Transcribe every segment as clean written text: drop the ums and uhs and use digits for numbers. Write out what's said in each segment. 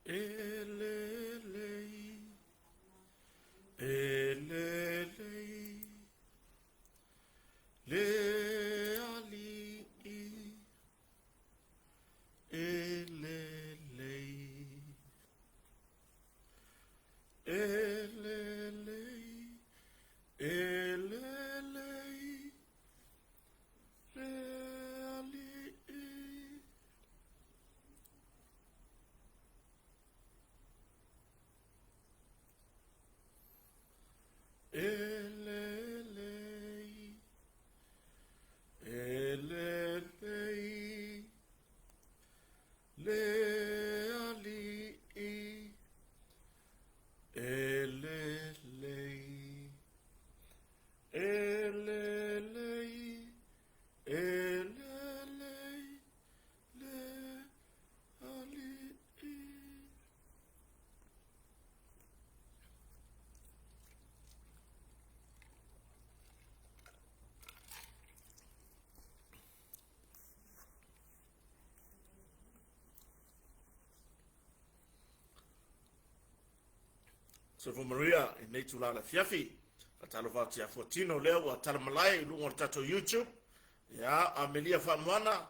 E lelei, e lelei, le alii, e lelei, e lelei, e lelei, le alii. E lelei, e lelei, le alii, e lelei, e lelei, e lelei, le alii. Soifua manuia i lenei itula o le afiafi. Faatalofa atu ia Fuatino lea ua tala malae i luga o le tatou YouTube. Ia, Amelia Faamoana,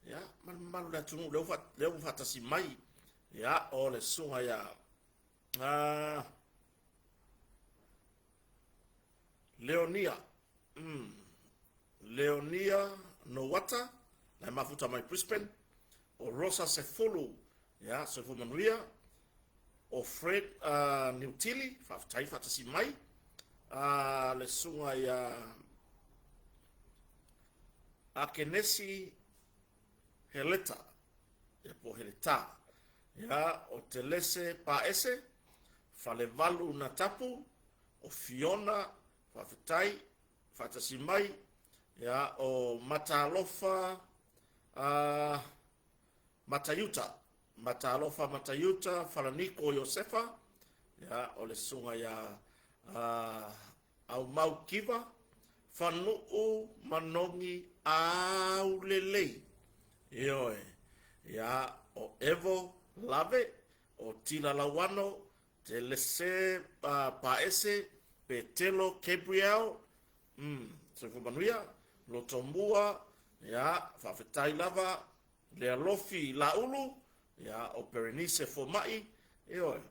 ia, ma le mamalu o le atunuu lea ua, lea ua faatasi mai. Ia, o le susuga ia Leonia, Leonia Nowata, na e mafuta mai Brisbane, o Rosa Sefulu, ia, soifua manuia, o Fred Niutili, faafetai faatasi mai, le susuga ia Akenesi Heleta, ia po o Heleta, ia, o Telese Paese, Falevalu Natapu, o Fiona, faafetai, faatasi mai, ia, o Matalofa Mataiuta, Matalofa Mataiuta, Falaniko Iosefa, ia, o le susuga ia Aumau Kiva, Fanu'u Manogi Aulelei, ioe, ia, o Evo Lave, o Tila Lauano, Telese Paese, Petelo Gabriel, soifua manuia, Lotomua, ia, faafetai lava, Lealofi Laulu, ia, o Berenice Foma'i, ioe.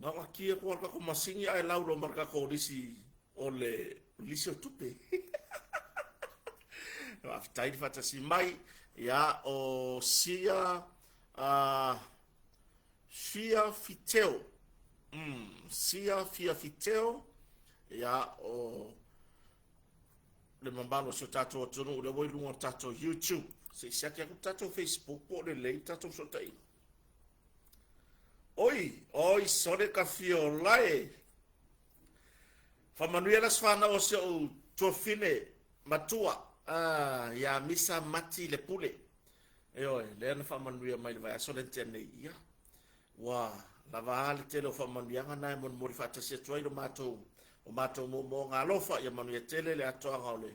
Na o ati atu lava le tatou masini ae laulo ma le tatou lisi o le lisi o tupe. Faafetai le faatasi mai. Ia, o Sia Fia Fiteo. Sia Fia Fiteo. Ia, o le mamalu o si o tatou atunuu lea ua i luga o le tatou YouTube. Se i siaki atu le tatou Facebook po o lelei le tatou fesootaiga. Oi, oi, sole ka fiola e. Faamanuia le aso fanau o si ou tuafine matua, ia Misa Mati Lepule. Ioe, lea na faamanuia mai le vaiaso lea na tea nei. Ia, ua lava a le tele o faamanuiaga na e molimoli faatasi atu ai lo matou, o matou moomooga alofa, ia manuia tele le atoaga o le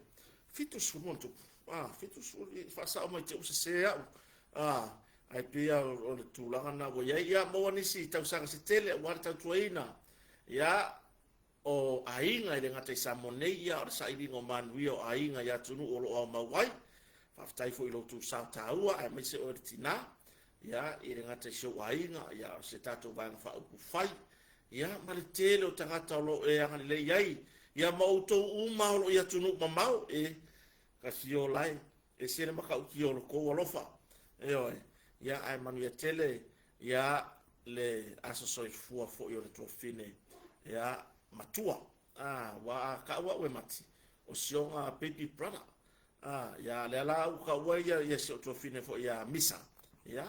70 ma ona tupu. Ah, 70, faasao mai te i ua sese au. Ah, ae pei lava o le tulaga lena ua i ai. Ia, maua nisi tausaga se tele aua le tautuaina. Ia, o aiga e le gata i Samoa nei, ia, o le sailiga o manuia o aiga i atunuu o lo o aumau ai. Faafetai foi i lo outou sao taua aemaise oe le tina, ia, e le gata i si ou aiga, ia, o se tatou vaega faaupufai, ia, ma le tele o tagata o lo o e agalelei ai, ia, ma outou uma o lo o i atunuu mamao, e, ka fiola e. Ese le matautia o lo tou alofa. Ioe. Ia, ae manuia tele, ia, le aso soifua foi o le tuafine, ia, matua. A, ua a tau au e Mati, o si ona baby brother. A, ia, lea la ua taua ia, ia si ou tuafine foi ia Misa. Ia,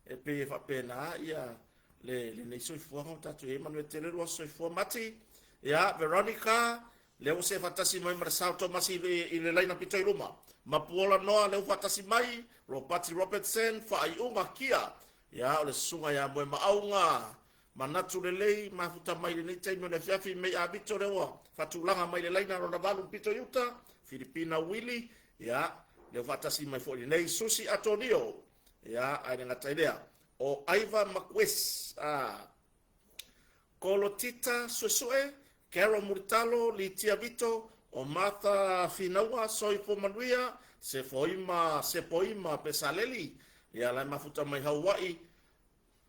e pei e faapena, ia, le, lenei soifuaga ua tatou i ai. Manuia tele lua soifua Mati. Ia, Veronica, lea ua see faatasi mai ma le Sao Tomasi i le, i le laina pito i luma. Mapuola Noa, lea ua faatasi mai. Ropati Robertson, faaiuga Kia. Ia, o le susuga ia Moemaauga, Manatu lelei, mafuta mai lenei taimi o le afiafi, Mei Avito, lea ua faatulaga mai le laina lona valu pito i uta. Filipina Wili, ia, lea ua faatasi mai foi lenei Susi Atonio. Ia, ae le gata i lea. o Aiva Makues, a Kolotita Suesue, Carol Mulitalo, Litia Vito, o Martha Finaua, Soifua Manuia, Sefoima, Sepoima Pesaleli, ia la e mafuta mai Hauaʻi,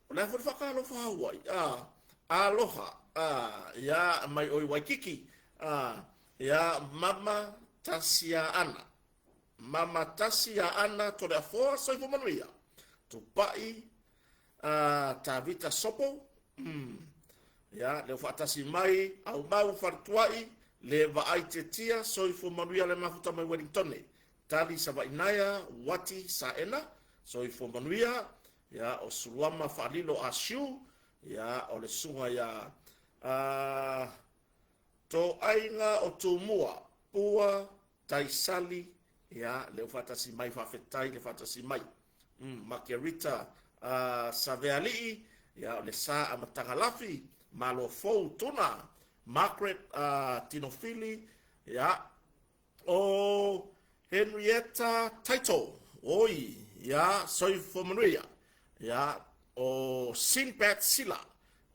o le a foi le faatalofa Hauaʻi, a, aloha, a, ia mai oi Waikiki, a, ia Mama Tasia Ana. Mama Tasia Ana Toleafoa, Soifua Manuia, Tupai, a, Tavita Sopo, ia, leo faatasi mai, Aumau Faletuai, Le Vaai Tetia, Soifua Manuia le mafuta mai Wellingtone, Tali Savainaia, Wati Saena, Soifua Manuia, ia, o Suluama Faalilo Asiu, ia, o le suga ia, a, Toaiga o Tumua, Pua Taisali, ia, lea ua faatasi mai, faafetai le faatasi mai. Makerita Savealii, ia, o le Sa Amatagalafi, Malo Fou Tuna, Margaret Tinofili, ia, o Henrietta Taito, oi, ia, soifua manuia, ia, o Sinbad Sila,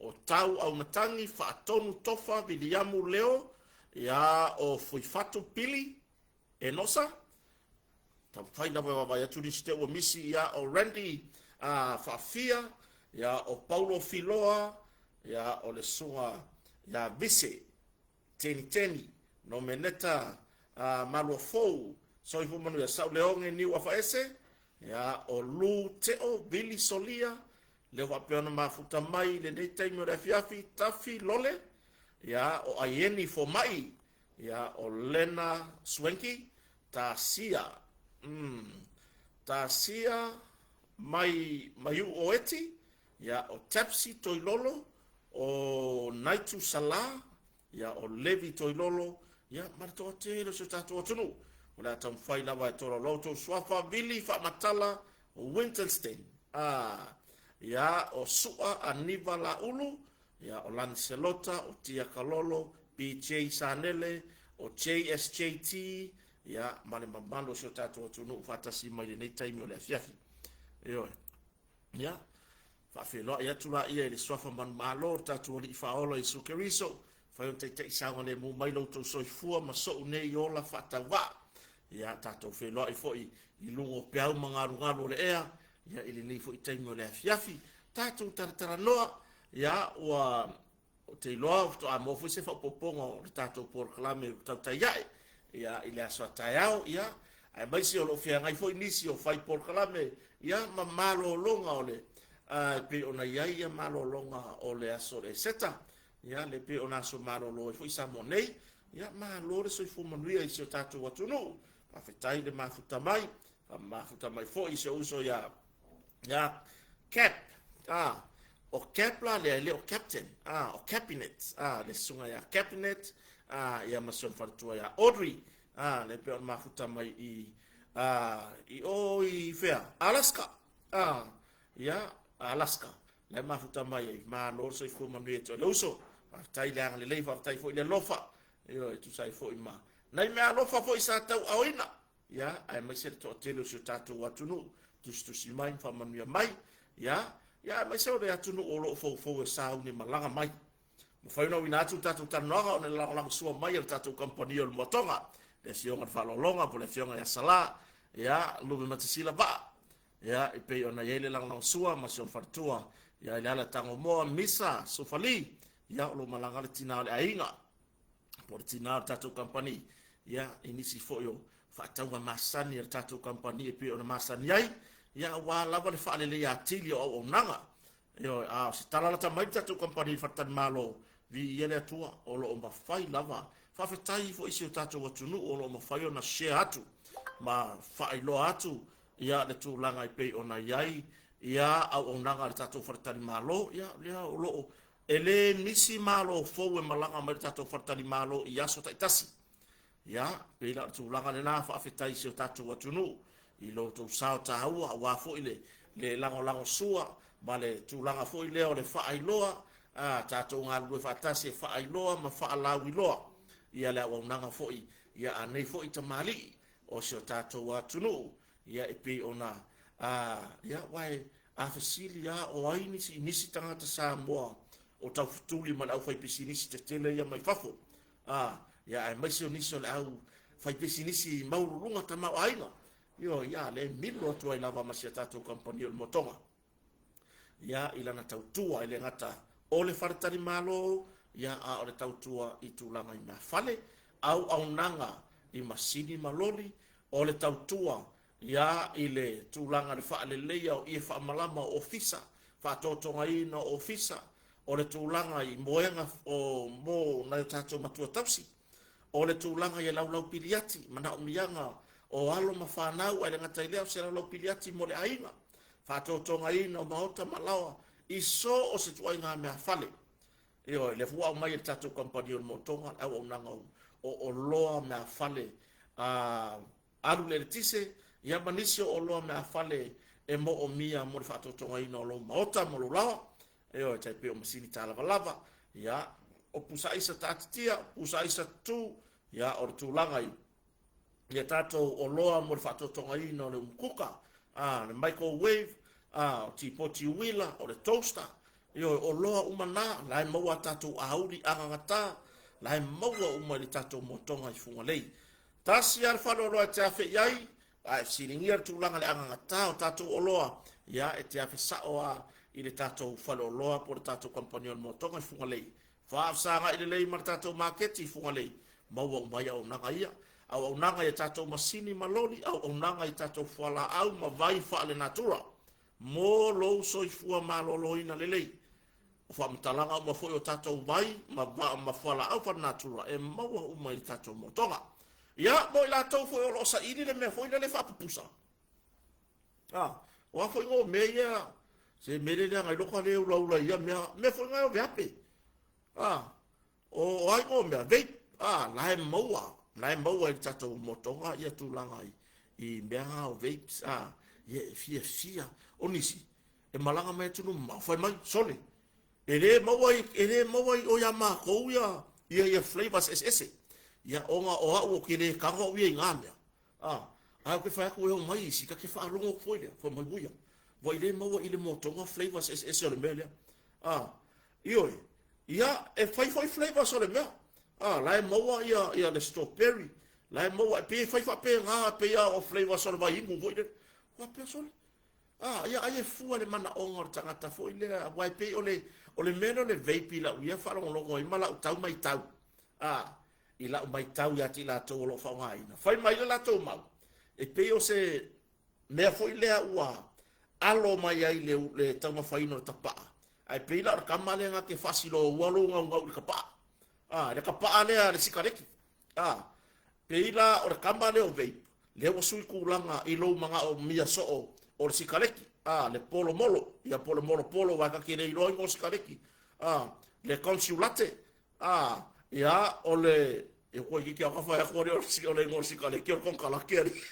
o Tau Aumatangi, Faatonu Tofa, Viliamu Leo, ia, o Fuifatu Pili, Enosa, taumafai lava e vaavaai atu nisi te ua misi, ia, o Randy Faafia, ia, o Paulo Filoa, ia, o le susuga ia Vise Teniteni, Nomeneta Maluafou, Soifua Manuia, Sauleoge Niu Afaese, ia, o Lu Teo, Vili Solia, lea ua faapea ona mafuta mai i lenei taimi o le afiafi, Tafi Lole, ia, o Aieni Fomai, ia, o Lena Swenki, Tasia, Tasia mai Maiu Oeti, ia, o Tapsi Toilolo, o Naitu Sala, ia, o Levi Toilolo, ia, ma le toatele o si o tatou atunuu. O le a taumafai lava e tolaulau tou suafa, Vili Faamatala Winterstein, a, ia, o Sua Aniva Laulu, ia, o Lancelota, o Tia Kalolo, BJ Sanele, o JSJT, ia, ma le mamalu o si o tatou atunuu faatasi mai lenei taimi o le afiafi. Ioe. Ia, faafeiloai atu laia i le suafa manumalo o le tatou Alii Faaola Iesu Keriso, fai ona taitai saogalemu mai lo outou soifua ma sou nei ola faatauvaa. Ia, tatou feiloai foi i luga o peau ma galugalu o le ea, ia, i lenei foi taimi o le afiafi. Tatou talatalanoa, ia, ua Ou te iloa faatoa maua foi se faaopoopoga o le tatou polokalame o tautai ae ia, i le aso a taeao, ia, aemaise o lo o feagai foi nisi o fai polokalame ia, ma malologa o le e pei ona i ai ia malologa o le aso o le Eseta, ia, le pei ona aso malolo ai foi Samoa nei. Ia, malo le soifua manuia i si o tatou atunuu. Faafetai le mafuta mai, mafuta mai foi i si ou uso ia ia Cap, a, o Cap la lea, e le o Captain, a, o Cabinet, a, le susuga ia Cabinet, a, ia ma si ona faletua ia Audrey, a, le pei ona mafuta mai i, a, i o i whea, Alaska, a, ia, Alaska, le mafuta mai ai, malo le soifua manuia te o le uso, faafetai le agalelei, faafetai foi le alofa, ioe, e tusa ai foi ma nai mea alofa foi sa tauaoina, ia, aemaise le toatele o si o tatou atunuu, tusitusi mai ma faamanuia mai, ia, ia, aemaise o le atunuu o lo o foufou e sauni malaga mai. Mafai ona uina atu le tatou talanoaga ona le lagolagosua mai a le tatou kamupani o le Moatoga, le Afioga i le Faaaloaloga po o le Afioga ia Salā, ia, Lume Matasila Vaa, ia, e pei ona i ai le lagolagosua ma si ona faletua, ia, i le ala Tagomoa Misa Sofali, ia, o lo o malaga le tina o le aiga, po o le tina o le tatou kamupani, ia, i nisi foi o faatauga masani a le tatou kamupani e pei ona masani ai, ia, aua lava le faaleleia atili o auaunaga. Ioe, a o se tala lata mai le tatou kamupani i le faletalimalo, viia le Atua, o lo o mafai lava. Faafetai foi i si o tatou atunuu o lo o mafai ona share atu ma faailoa atu ia le tulaga e pei ona i ai ia auaunaga a le tatou faletalimalo, ia lea o lo o E le misi malo fou e malaga mai le tatou faletalimalo i aso taitasi. Ia, pei la o le tulaga lena, faafetai i si o tatou atunuu i lo outou sao taua aua foi le, le lagolagosua ma le tulaga foi lea o le faailoa, a tatou galulue faatasi e faailoa ma faalauiloa ia le auaunaga foi ia a nei foi tamalii o si o tatou atunuu, ia e pei ona, a, ia, aua e A fesili lava o ai nisi, nisi tagata Samoa o taufetuli ma le aufaipisinisi tetele ia mai fafo, a, ia, aemaise o nisi o le aufaipisinisi maualuluga tamaoaiga, ioe, ia, lea e milo atu ai lava ma si a tatou kamupani o le Motoga, ia, i lana tautua, e le gata o le faletalimalo, ia, a o le tautua i tulaga i meafale, auaunaga i masini ma loli, o le tautua ia i le tulaga i le faaleleia o ie faamalama o ofisa, faatotogaina o ofisa, o le tulaga i moega o mo nai o tatou matua tausi, o le tulaga i laulau piliati, manaomiaga o alo ma fanau, ae le gata i lea o se laulau piliati mo le aiga, faatotogaina o maota ma laoa i so o se ituaiga meafale. Ioe, lea foi ua aumai e le tatou kamupani o le Motoga le auaunaga o oloa meafale a alu i le eletise, ia ma nisi o oloa meafale e moomia mo le faatotogaina o lou maota ma lou laoa, ioe, tai pei o masini talavalava, ia, o pusa aisa taatitia, o pusa aisa tutu, ia, o le tulaga i ia tatou oloa mo le faatotogaina o le umukuka, a, le microwave, a, o tipoti uila, o le toaster, ioe, oloa uma na, la e maua a tatou auli agagata, la e maua uma i le tatou motoga i Fugalei. Tasi lava le faleoloa e te afe i ai, a e fesiligia le tulaga i le agagata o tatou oloa, ia e te afe sao lava i le tatou faleoloa po o le tatou kamupani o le Motoga i Fugalei. Faafesagai lelei ma le tatou maketi i Fugalei, maua uma ai auaunaga ia. Auaunaga i a tatou masini ma loli, auaunaga i tatou fualaau ma vai faalenatura mo lou soifua maloloina lelei. O faamatalaga uma foi o tatou vai ma, ma fualaau faalenatura e maua uma i le tatou motoga. Ia, mo i latou foi o lo o saili le mea foi lele faapupusa. Ah, o a foi ngō mea ia, se mea le leaga i loka le ulaula ia mea, mea foi ngā o veape. Ah, o ai ngō mea, vape, ah, la e maua, la e maua i le tatou motoga ia tulaga i, i mea ngā o vapes, ah, ia e fiafia. O nisi, e malaga mai atunuu mamao, fai mai, sole, e le maua i, e le maua i o iā mākou ia, ia, ia flavors eseese. Ia, ona o au o ke le tago au ia i ngā mea. A, ae ou te fai atu e omai isi, ta te faalogo atu foi lea, fai mai, uia, ua i le maua i le motoga flavors eseese o le mea lea. A, ioe, ia, e fai foi flavors o le mea. A, la e maua ia, ia le strawberry, la e maua, e pei e fai faapena, e pei lava o flavors o le vaiinu foi lea. Faapea sole. A, ia, ai e fua le manaoga o le tagata foi lea, aua e pei o le, o le mea lea o le vape i lau ia faalogologo ai ma lau tau matau. A, i lau matau ia te i latou o lo o faaaogaina, fai mai le latou mau, e pei o se mea foi lea ua alo mai ai le, le taumafaina o le tapaa, ae pei la o le kama lea na te faasiloua lou gaugau i le tapaa. A, le tapaa lea le sikareti. A, pei la o le kama lea o vape, lea ua sui tulaga i lou manaomia soo o le sikareti. A, le polomolo, ia po o le molopolo, aua ta te le iloa igoa o sikareti. A, le consulate, A, ia, o le, ia kua itiiti au ka whai atu o le ingoa o le sikareti o le konekarate ali.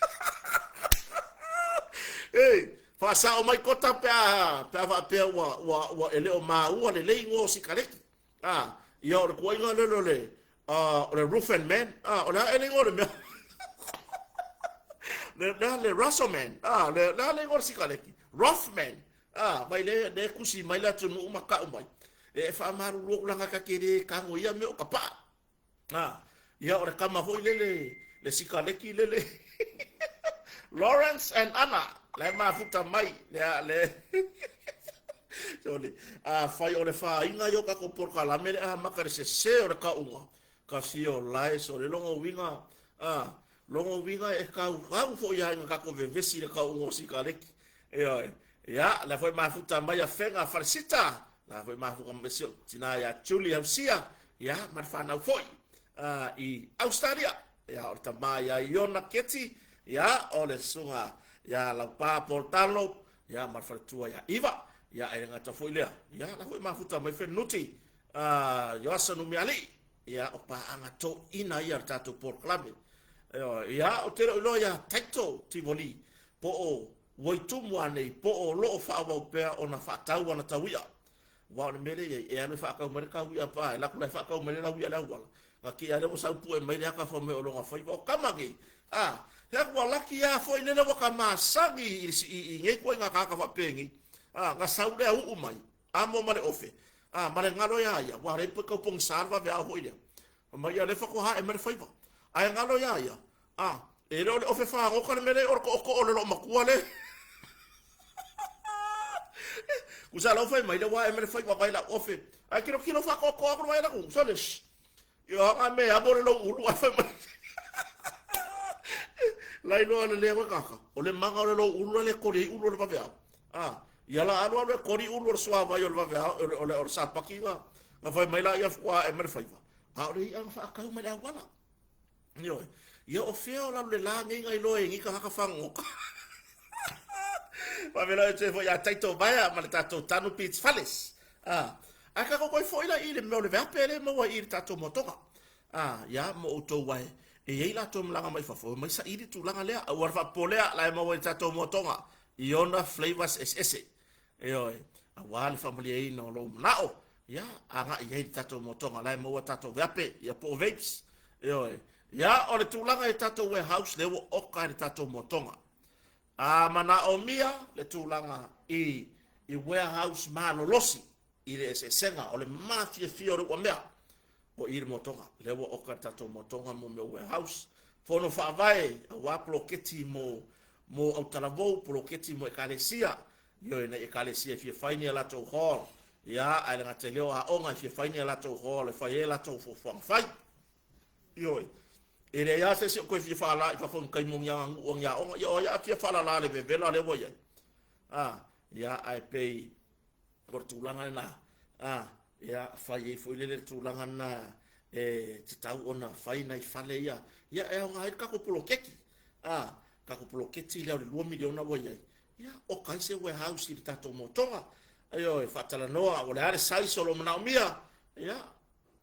Ei, whaasao mai kota pe a, pe a whaapea ua, ua, ua e le o māua lelei ingoa o sikareti. A, ia o le kuaiga lele o le, o le roof and man, a, o le a ele ingoa o le mea. Le, le, le Russell man, a, le, le a le ingoa o le sikareti, Rothman, A, mai le, le kusi mai le atunuu ma kau mai. E faamalulu atu leaga ta te le tago i ia mea o ka paa. A, ia o le kama foi lele, le sikaleki lele. Lawrence and Anna, la e mafuta mai, le, le, Sorry. A fai o le fāiga ia o tatou polokalame le amata le sese o le kauga, ka fia o lae, sole logo uiga, a, Lona uiga e kaukau foi lava ina tatou vevesi i le kauga o sikaleki. Ioe. Ia, lea foi mafuta mai a Fega Falesita, la foi mafuta mai si ou tina ia Julie Hausia, ia, ma le fanau foi i Australia. Ia, o le tama ia Iona Keti, ia, o le susuga ia Laupa Paul Talo, ia, ma le faletua ia Iva. Ia, e le gata foi lea, ia, la foi mafuta mai Fenuti, Ioasa Numialii, Ia, o paaga toeaina ia a le tatou polokalame. Ia, ou te le o iloa ia Taito Tivoli, po o ua i Tumua nei, po o lo o faaauau pea ona faatau ana taui'a. Aua o le mea lea e i ai, e alu e faatau mai le taui'a pa, e alu atu la e faatau mai le laui'a i le auala, na tea lea ua sau pue mai le ata fai mai o lona faiva, o tama nei, a, he atu ua laki lava foi lele ua ta masani i, i, i nei ituaiga tagata faapenei. A, na sau lea uu mai, amo ma le ofe, a, ma le galo iā ia, ua leai pe tau pogisa le vaveao foi lea. Fai mai, ia, lea faatoa hae mai le faiva. Ae galo iā ia, a, e le o le ofe fagota le mea lea, o le tootoo o le loomatua lea. Tusa la ua fai mai lea ua ae mai le faiva mai lau ofe. Ae tilotilo faatoatoa atu le vai atu, sole, shh. Ia aga me amo le lou ulu ae fai mai. La iloa le lea kaka. O le maga o le lou ulu le kori ai ulu o le vaveao. Ah, ia la alu alu e kori ulu o le suavai o le vaveao o le o le, o le sapaki na. Na fai mai la ia fua e mai le faiva. A o le i'a na faakau mai le auala. Ioe. Ia o fea o lalo le la nei ngai loa e ni tagata fagogota. Faafeiloai atu ai foi ia Taito Vaea ma le tatou Tanu Beach Fales. Ah, ae tatou toe foi la i le mea o le veape lea e maua i le tatou motoga. Ah, ia mo outou ae e i ai latou e malaga mai fafo, e omai saili le tulaga lea. Aua le faapolea la e maua i le tatou motoga i ona flavours eseese. Ioe, aua le faamalieina o lou manao, ia, agai i ai le tatou motoga, la e maua tatou veape, ia po o vapes. Ioe, ia, o le tulaga i tatou warehouse, lea ua oka i le tatou motoga. A manaomia le tulaga i, i warehouse malolosi i le eseesega o le mafiafia o le uamea, o i le motoga, lea ua oka i le tatou motoga mo mea warehouse, fono faavae, aua poloketi mo, mo autalavou, poloketi mo ekalesia, ioe, nai ekalesia e fia fai ni a latou hall, ia, ae le gata i lea o aoga e fia fai ni a latou hall e fai ai a latou fuafuaga fai. Ioe, e leai lava se isi o toe fia faalā i fafo i ni taimi o ni aganuu o ni aoga, ia o ai a fia faalalā i le vevela lea ua i ai. A, ia, ae pei o le tulaga lena, a, ia, fai ai foi lele le tulaga lena e tatau ona fai nai fale ia, ia e aoga ai le tatou poloketi. A, tatou poloketi lea o le $2 miliona ua i ai, ia, oka ai se warehouse i le tatou motoga. Ioe, faatalanoa, o le a le size o lo o manaomia, ia,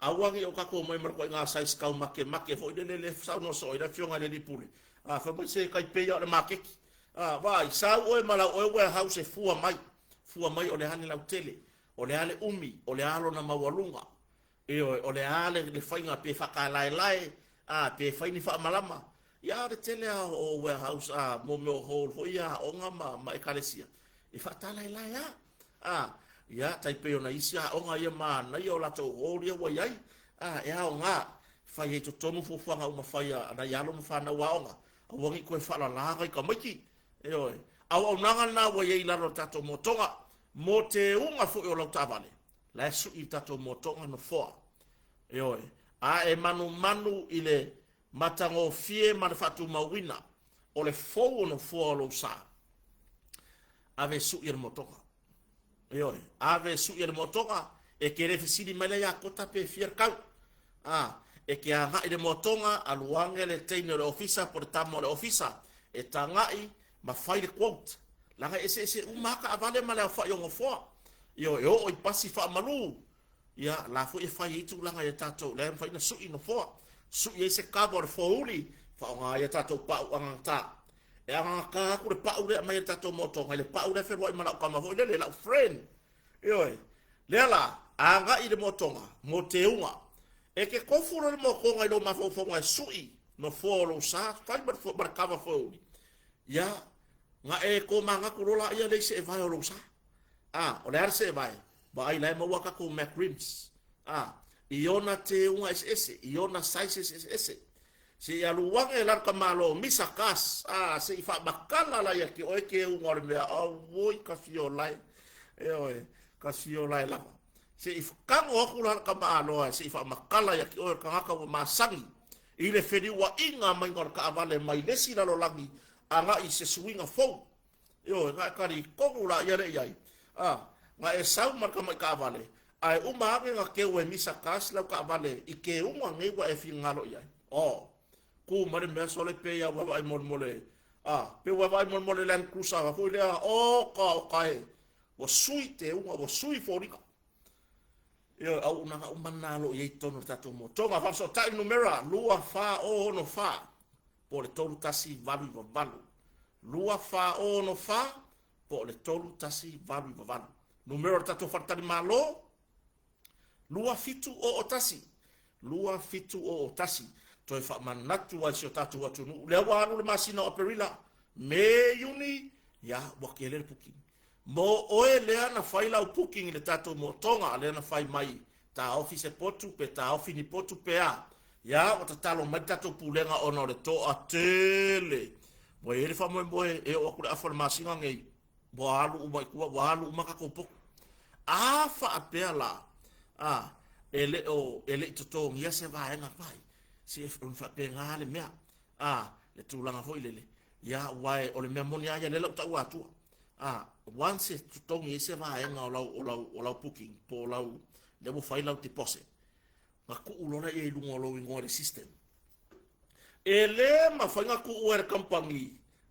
Aua ne i o tatou omai ma le ituaiga size tau makemake foi lele lea e saunoa soo ai le afioga i le alii pule. A, fai mai se tai pei lava o le maketi. A, vaai, sau oe ma lau oe warehouse e fua mai. Fua mai o le a le lautele, o le a le umi, o le a lona maualuga. Ioe, o le a le, le faiga pe faatalaelae, a, pe fai ni faamalama. Ia, a o le tele lava o warehouse, a, mo mea o hall foi ia a aoga ma, ma ekalesia, e faatalaelae lava. A, ia, tai pei o nai isi aoga ia manaia o latou hall ia ua i ai, a, e aoga, fai ai i totonu fuafuaga uma fai a nai alo ma fanau aoga, aua ne i toe faalala nai tamaiti. Ioe. Auaunaga lena ua i ai i lalo o le tatou motoga, mo teuga foi o lau taavale, la e sui i le tatou motoga nofoa. Ioe. A e manumanu i le matagofie ma le faatumauina o le fou o nofoa o lou sa, ave e sui e le motoga. Ioe, ave e sui e le motoga, e te le fesili mai lea ia Kota pe fia le tau. A, e te agai i le motoga, alu ane le teine o le ofisa po o le tama o le ofisa, e tagai ma fai le quote. Leaga e eseese uma lava taavale ma le aofai o nofoa. Ioe, e oo i pasi faamalu, Ia, la foi e fai ai tulaga ia tatou, la e mafai ona sui nofoa, sui ai se kava o le fouli, faaaoga ai a tatou pau agagata. E agagata atu le pau lea e aumai e le tatou motoga i le pau lea e feluai ma lau tama foi lele, lau friend. Ioe. Lea la, agai i le motoga, mo teuga. E te tofu loa le motoga i lou mafaufauga e sui nofoa o lou sa, fai ma le, ma le kava fouli. Ia, na e tomanatu loa laia lea i seevae o lou sa. A, o le a le seevae? Vaai la e maua tatou Mac Rims a i ona teuga eseese, i ona sizes eseese. Se i alu ane la le tamaloa o Misa Kas, a se i faamatala la ia te oe teuga o le mea, auoi ka fiolae, ioe, ka fiolae lava. Se i tago atu la le tamaaloa se i faamatala ia te oe o le tagata ua masani i le feliuaiga maiga o le taavale mai le isi lalolagi agai i se suiga fou. Ioe, na e talitonu laia lea i ai, a, na e sau ma le tamai taavale, ae uma ane na keu e misa kas lau taavale i keuga nei ua e finagalo i ai. Oh, ku mai le mea sole pei a ua vaai molemole, a, pei ua vaai molemole Land Cruiser foi lea, oka, oka e, ua sui teuga, ua sui foliga. Ioe, auaunaga uma na o lo o i ai i totonu o le tatou motoga. Faafesootai numera 2464 po o le 3188. 2464 po o le 3188. Numera o le tatou faletalimalo 2701. 2701. Toe faamanatu ai si o tatou atunuu. Lea ua alu le masina o Aperila, Me, Iuni, ia, ua tele le puki. Mo oe lea na fai lau booking i le tatou motoga lea na fai mai taofi se potu pe taofi ni potu pe a. Ia, ua tatalo mai le tatou pulega ona o le toatele. Ua i ai le faamoemoe e oo atu le afa o le masina nei, ua alu uma i tua, ua alu uma tatou potu. A faapea la, a, e le o, e le i totogia se vaega fai, se e faapena le mea, a, le tulaga foi lele, ia, aua o le mea moni lava ia lea o le a ou taua atua. A, once e totogi ai se vaega o lau, o lau, o lau booking, po o lau, lea ua fai lau deposit, na tuu loa lea i luga o lou igoa i le system. E le mafai ona tuua e le kamupani,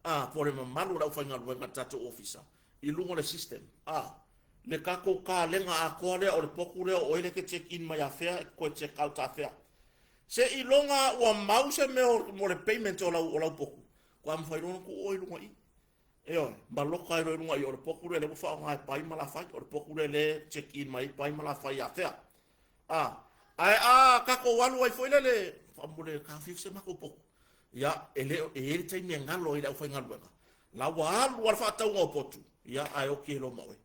a, po o le mamalu o le aufaigaluega a le tatou ofisa i luga o le system, a, le tatou kalega atoa lea o le potu lea o oe lea e te check in mai afea e te toe check out afea. Seiloga ua mau se mea mo le payment o lau, o lau potu, faatoa mafai loa ona tuu oe i luga i i. Ioe, ma loka ai loa i luga i o le potu lea lea ua faaaoga e pai ma lafai, o le potu lea lea e check in mai ai pai ma lafai afea. A, ae a tatou alu ai foi lele, faamolemole taofia se matou potu. Ia, e le, e i ai le taimi e galo ai le aufaigaluega, la ua alu lava le faatauga o potu, ia, ae oti ai loa ma oe.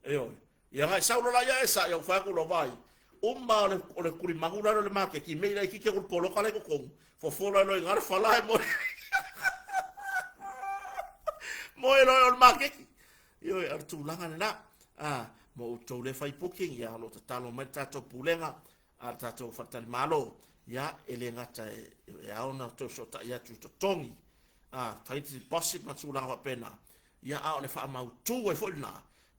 Ioe. Ia na e sau loa la ia e sa, ia ua fai atu loa, vaai, uma o le, o le tulimanu la le maketi, mei laitiiti atu le poloka la i totonu, fofo loa loa i ina le fala e moe. Moe loa o le maketi. Ioe, o le tulaga lena. Ah, mo outou le fai booking, ia o lo o tatalo mai le tatou pulega, a le tatou faletalimalo, ia e le gata e, e ao ona outou fesootai atu i totogi, ah, fai deposit ma tulaga faapena, ia a o le faamautu ai foi lena,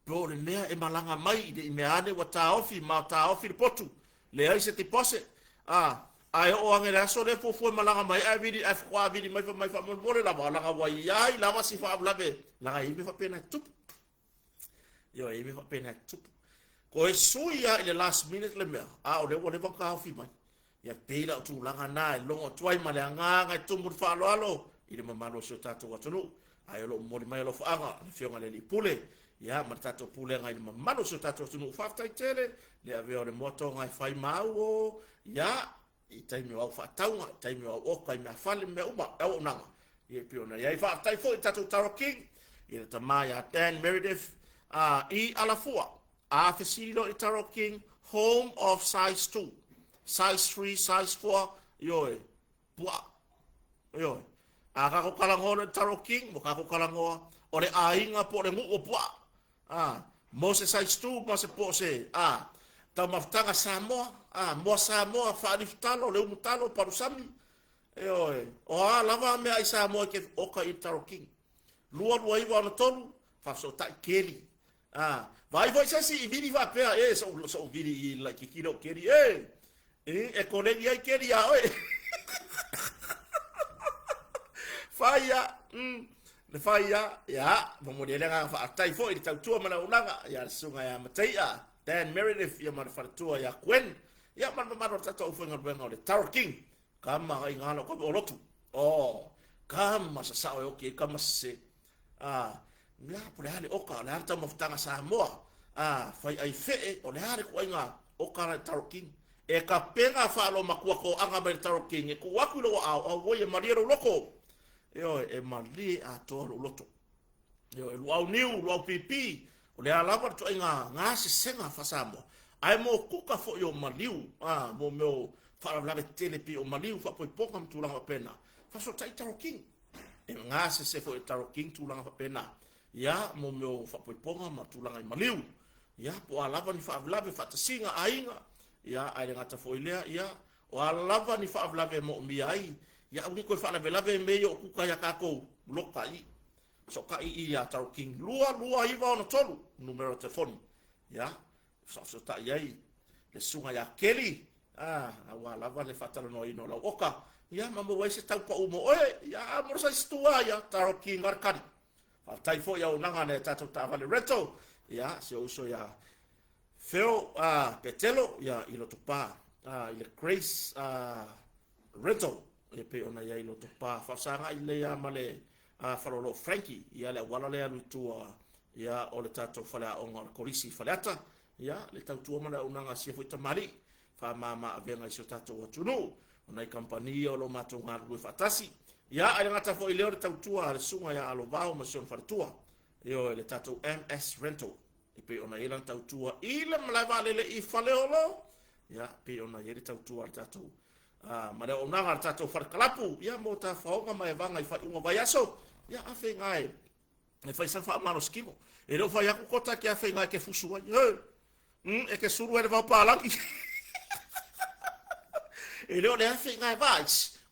po o le mea e malaga mai i le mea ane ua taofi ma taofi le potu, leai se deposit, a, ae oo ane le aso lea fuafua e malaga mai ae vili ae faatoa vili mai fai mai faamolemole lava leaga ua i ai lava si faalavelave leaga e i ai mea faapena e tutupu. Ioe, e i ai mea faapena e tutupu. Toe sui lava i le last minute le mea, a o lea ua leva ona taofi mai. Ia pei la o tulaga na e logo atu ai ma le agaga e tumu le faaaloalo i le mamalu o si o tatou atunuu. Ae o lo o momoli mai alofaaga le Afioga i le Alii Pule, ia ma le tatou pulega i le mamalu o si o tatou atunuu. Faafetai tele le avea o le moatoga e fai ma au o, ia, i taimi o au faatauga, i taimi o au oka i meafale ma mea uma, e auaunaga. Ia e pei ona i ai. Faafetai foi i le tatou Taro King, i le tama ia Dan Meredith, i Alafua. A fesili loa i Taro King, home of size 2, size 3, size 4, ioe, puaa. Ioe. A tatou talanoa loa i Taro King, ua tatou talanoa, o le aiga po o le nuu o puaa. A, mo se size 2 ma se po o se, a, taumafataga Samoa, a, moa Samoa, faalifu talo, le umu talo, palusami, ioe, o a lava meaai Samoa e te oka i le Taro King. 2 29 63, faafesootai Keli. A, vaai foi se isi i vili faapea, e, so'u, so'u vili i laitiiti lou Keli, e, e, e koleni ai Keli iā oe. Fai a, le fai a, ia, momoli ai le agaga faafetai foi i le tautua ma le auaunaga ia le susuga ia Mataia, Dan Meredith, ia ma le faletua ia Gwen, ia ma le mamalu o le tatou aufaigaluega o le Taro King. Kama ka inga lau kama o lotu. Oh, kama sasao e oki ai kama sese. Ah, mea po le a le oka, o le a le taumafataga Samoa. Ah, fai ai fee, o le a le kuaiga oka la i Taro King. E ka pega faalomatua toaga mai le Taro King e tuu atu i lou aao, auoi e malie lou loto. Ioe, e malie atoa lou loto. Ioe, luau niu, luau pipi, o le a lava le ituaiga gasesega faa-Samoa. Ae mo kuka foi o maliu, a, mo mea o faalavelave tetele pei o maliu, faapoipoga ma tulaga faapena, faafesootai Taro King. E gasese foi e Taro King tulaga faapena. Ia, mo mea o faapoipoga ma tulaga i maliu. Ia, po o a lava ni faalavelave, faatasiga, aiga, ia, ae le gata foi i lea, ia, o a lava ni faalavelave e moomia ai, ia aua ne i toe faalavelave mea ia o kuka ia tatou, loka i. Fesootai i ia Taro King 22963 numera o telefoni. Ia, faafesootai ai le susuga ia Kelly, ah, aua lava le faatalanoaina o lau oka, ia, ma maua ai se tau pau mo oe, ia, mo le saisi tua ia, Taro King Arakani. Faafetai foi i auaunaga a nai a tatou taavale rental, ia, si ou uso ia Phil Petelo, ia, i Lotopa, i le Grace Rental, e pei ona i ai i Lotopa. Faafesagai lelei lava ma le Faleolo Frankie, ia le auala lea alu i tua ia o le tatou faleaoga o le Kolisi i Faleata, ia le tautua ma le auaunaga a sia foi tamalii, faamama avega i si o tatou atunuu, o nai kamupani ia o lo o matou galulue faatasi. Ia, ae le gata foi i lea o le tautua a le susuga ia Alovao ma si ona faletua. Ioe, le tatou MS Rental, e pei ona i ai lana tautua i le malae vaalele i Faleolo, ia, pei ona i ai le tautua a le tatou ma le auaunaga a le tatou fale kalapu, ia, mo tafaoga ma evaga i faaiuga vaiaso, ia, afe i ina e fai sana faamalosi kino. E le o fai atu kota e ke afe i ina e ke fusu ai. He! E ke sulu ai le vao palagi. E le o le afe i ina e vaai,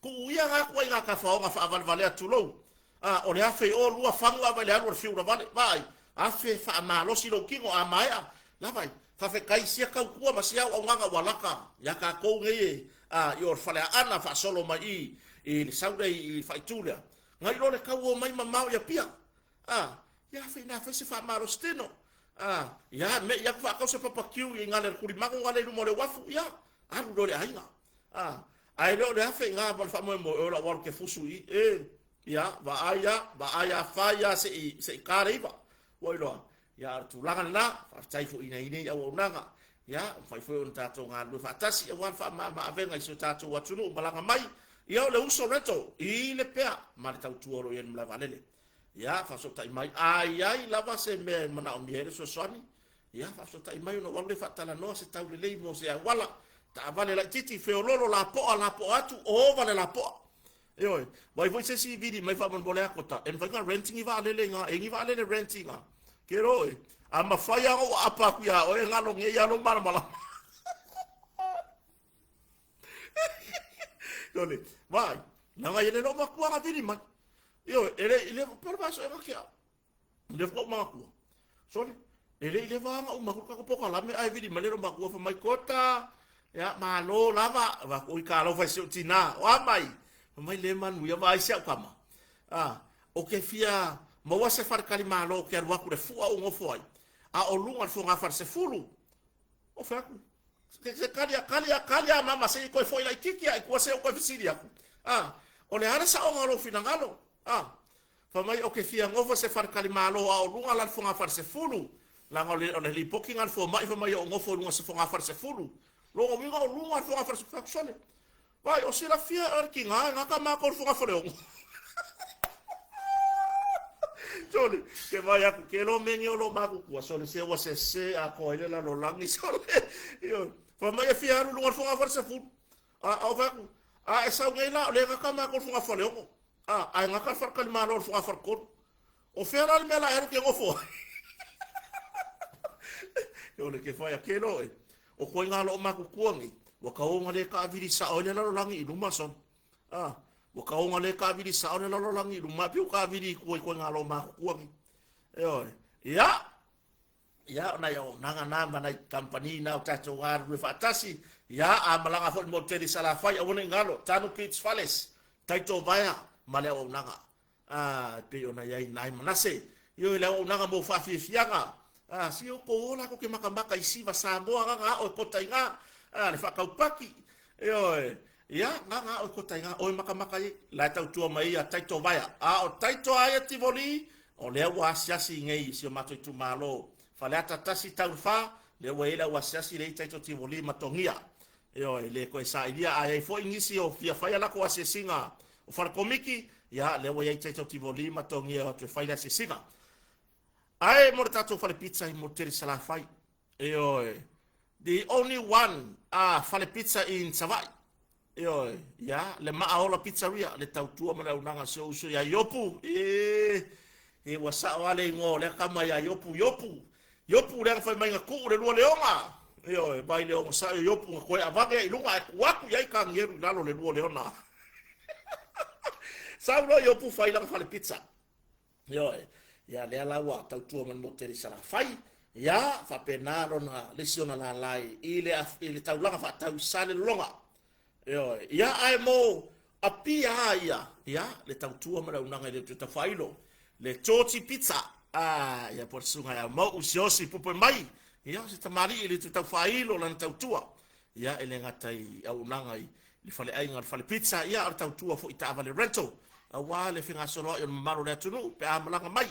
tuu ia nga atu ai ngā tafaoga faavalevalea tulou. A, o le afe i o lua fagu ava i le alu o le fiu lavale. Vaai, afe faamalosi lou tino a maea. La vai, faafetai sia tautua ma sia auaunaga ua laka iā tatou nei e, a, i o le Faleaana faasolo mai i, i le sau lea i, i faaitu lea. Nai lo le tau o mai mamao i Apia. A, ia afe ina fai se faamalosi tino. A, ia me'i atu faatau se papakiu i gale le tulimagu gale i luma o le uafu, ia, alu loa i le aiga. A, ae le o le afe i gā ma le faamoemoe, o lau alu ke fusu i, e, ia, vaai a, vaai a fai a se'i, se'i ka le iva. Ua iloa, ia, o le tulaga lena, faafetai foi i nai nei auaunaga, ia, mafai foi ona tatou galulue faatasi aua le faamama-avega i si o tatou atunuu malaga mai, ia, o le uso rental i le pea ma le tautua o lo o i ai i le malae vaalele. Ia, faafesootai mai, a i ai lava se mea e manaomia ai le fesoasoani, ia, faafesootai mai ona ou alu lea faatalanoa se taulelei mo se auala, taavale laitiiti, feoloolo, lapoa, lapoa atu, ova le lapoa. Ioe, vaai foi se isi vili mai faamolemole a kota, e mafai ona rent ni vaalele i ina, e ni vaalele rent i ina. Ke ro e, a mafai lava ona ou aapa atu iā oe, galo nei lava lou malamalama. Ioe, vaai, leaga e le lou matua na vili mai. Ioe, e le i leva, pe o le vaiaso ea na tea. Le fua matua. Sole, e le i leva ona uma atu le tatou polokalame ae vili mai le matua fai mai kota, ia malo lava, va atu oi talofa i si ou tina, o a mai? Fai mai le manuia vaai si au tama. Ah, o ke fia maua se faletalimalo ou te alu atu i le fua ou nofo ai, a o luga o le fogafale 10, o fai atu, se kali a kali a kali a mama se i toe foi laitiiti a i tua se i ou toe fesili atu. Ah, o le a le saoga o lou finagalo? Ah, Fai mai ou te fia nofo se faletalimalo a o luga la le fogafale 10, leaga o le, o le lipoti na a le fomai fai mai o nofo i luga se fogafale 10. Lona uiga o luga le fogafale 10. Fai atu sole, vai o silafia e oe le tiga e gata matou i le fogafale 6. Sole, ke vai atu, ke lo mea nei o lo matutua, sole se ua sese atoa ai le lalolagi, sole. Ioe. Fai mai e fia alu i luga o le fogafale 10. A, a ou fai atu, a e sau nei la, o lea e gata matou i le fogafale 6. A, ae gata le faletalimalo o le fogafale 3. O fea la le mea la e alu ke nofo ai? O le ke whai a ke loe. O koe ngā loo makutua nei, ua kaonga le kaawili sao i le lalolagi i luma son. A, ua kaonga le kaawili sao le lalolagi i luma, piu kaawili i kua i koe ngā loo makutua nei. E oe, ia, Ia, o nai auaunaga na ma nai kamupani na o tatou galulue faatasi. Ia, a malaga foi i le motu tele i Salafai, aua ne i galo, Tanu Beach Fales, Taito Vaea ma le auaunaga. A, e pei ona i ai nai Manase. Ioe, le auaunaga mo faafiafiaga. A, si o kou ola kou ke makamaka i Siva Samoa gaga ao e kota i ngā. A, le whakaupaki. Ioe, ia, gaga ao e kota i ngā. Oe makamaka i, la e tautua mai ia Taito Vaea. A, o Taito aia Tivoli, O lea ua asiasi nei i si o matou itumalo Faleata 1 tau 4, lea ua i ai le au asiasi lea i Taito Tivoli ma Togia. Ioe, e le toe sailia, a i ai foi nisi o fia fai a latou asiasiga o fale komiki, ia, lea ua i ai Taito Tivoli ma Togia e o atu e fai le asiasiga. Ae mo le tatou fale pizza i Motutele Salafai, Ioe. The only one a fale pizza in Savaii. Ioe. Ia, le Maaola Pizzeria, le tautua ma le auaunaga a si ou uso ia Iopu. E, e ua sao lava le igoa o lea tama ia Iopu, Iopu. Iopu lea na fai mai na tuu le lua leona. Ioe, mai le onosai o Iopu na toe avane ai i luga ae tuu atu i ai Kanielu i lalo le lua leona. Sau loa Iopu fai lana fale pizza. Ioe, ia lea la ua tautua ma le motu tele i Salafai, ia faapena lona le isi ona lala i le, i le taulaga faatau i Salelologa. Ioe, ia ae mo Apia a ia, ia le tautua ma le auaunaga i le toe taufailo, le Georgie Pizza, a ia po o le susuga ia Mau'u Siaosi Pupe mai, ia o se tamalii i le toe taufailo lana tautua. Ia e le gata i auaunaga i le faleaiga o le fale pizza, ia a o le tautua foi i taavale rental, aua le fegasoloai o le mamalu o le atunuu pe a malaga mai.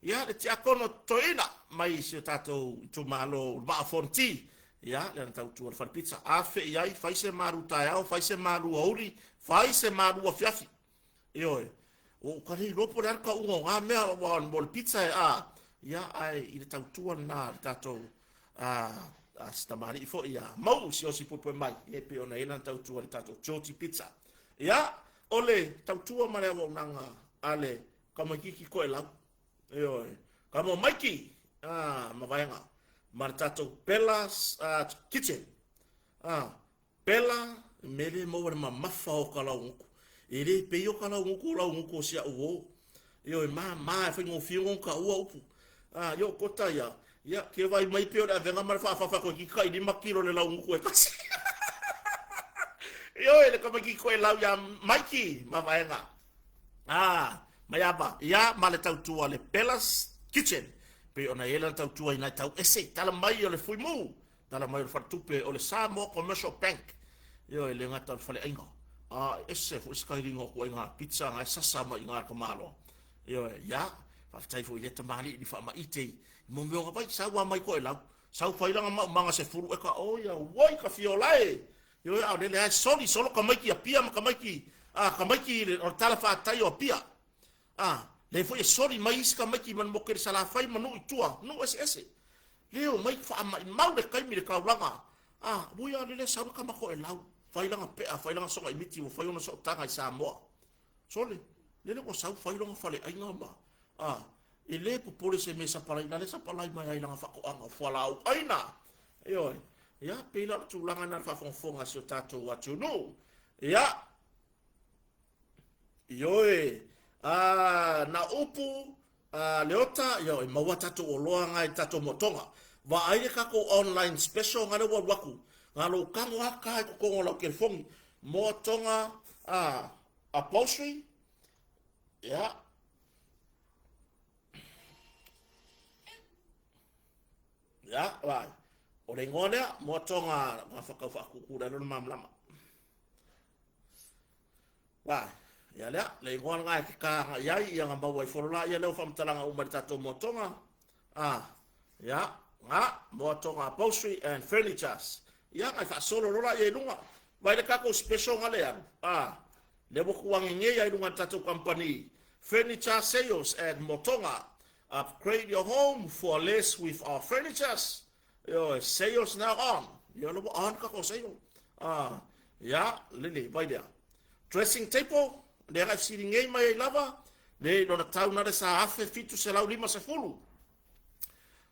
Ia le tiakono toeaina mai si o tatou itumalo o le Vaa o Fonoti, ia le ana tautua i le fale pizza. Afe i ai, fai se malu taeao, fai se malu aoauli, fai se malu afiafi. Ioe, ua ou tali iloa po o le a le tauga o na mea, aua mo le pizza e, a, Ia, ae i le tautua lena a le tatou a si tamalii foi ia Mauu Siaosi Puepue mai, e pei ona i ai lana tautua i le tatou Georgie Pizza. Ia, o le tautua ma le auaunaga a le tamaitiiti Toelau, ioe, Tama Maiki ma vaega ma le tatou Bella's Kitchen. Pela, mea le maua le mamafa o ka laugutu. E le pei o ka laugutu o laugutu o si au uo. Ioe, mama e faigofie ona taua upu. A, io kota ia, ia, ke vai mai pei o le avega ma le faafafa toeitiiti tai 5 kilo le laugutu e tasi. Ioe, le tamaitiiti toelau ia Maiki ma vaega. A, Maiava, ia, ma le tautua le Bella's Kitchen. Pei ona i ai lana tautua i nai tau ese, tala mai o le Fuimu. Tala mai o le faletupe o le Samoa Commercial Bank. Ioe, e le gata o le faleaiga, a e ese foi se kailiga o ituaiga pizza na e sasa mai i ina i le tamaloa. Ioe, ia, faafetai foi i lea tamalii i le faamaite i mo mea o vai, sau lava mai Toelau, sau fai lana maumaga 10 eka, oi auoi ka fiola e! Ioe, a o lele lava e soli solo tamaiti Apia ma tamaiti, a, tamaiti o le talafatai o Apia. A, lea foi e soli mai isi tamaiti mai le motu tele Salafai ma nuu i tua, nuu eseese. Lea omai faamaimau le taimi i le taulaga. A, ui a lele sau le tama toelau, fai lana pea, fai lana sogaimiti ua fai ona sootaga i Samoa. Sole, lele ua sau fai lona faleaiga ma, a, e le popole se mea e sapalai, na le sapalai mai ai lana faatoaga o fualaau aina. Ioe, ia, pei la o le tulaga lena i le faafogafoga a si o tatou atunuu. Ia, Ioe, a, na upu a Leota, ia e maua tatou oloa nga i tatou motoga. Vaai le tatou online special nga le ua alu atu. Nga lou tago a ka i totonu o lau telefoni. Motoga a upholstery, ia. Ia, vaai. O le igoa lea, motoga nga whakau whaakūkū le alo malamalama. Vai, ia lea, le igoa lena e te kāga i ai, ia na maua ifo lola ia lea o faamatalaga uma i le tatou moatoga. Ah, ia, nga, moatoga upholstery and furnitures. Ia, ngai faasolo lola ia i luga. Vai le tatou special nga le alu. Ah, lea ua tuuage nei ai luga i le tatou company. Furniture sales at Motoga. Upgrade your home for less with our furnitures. Ioe, sales now on. Ia lea ua on ka sale. Ah, ia, lele, vai lea. Dressing table, lea ngai fesili nei mai ai lava, le i lona tau na le sa 1750.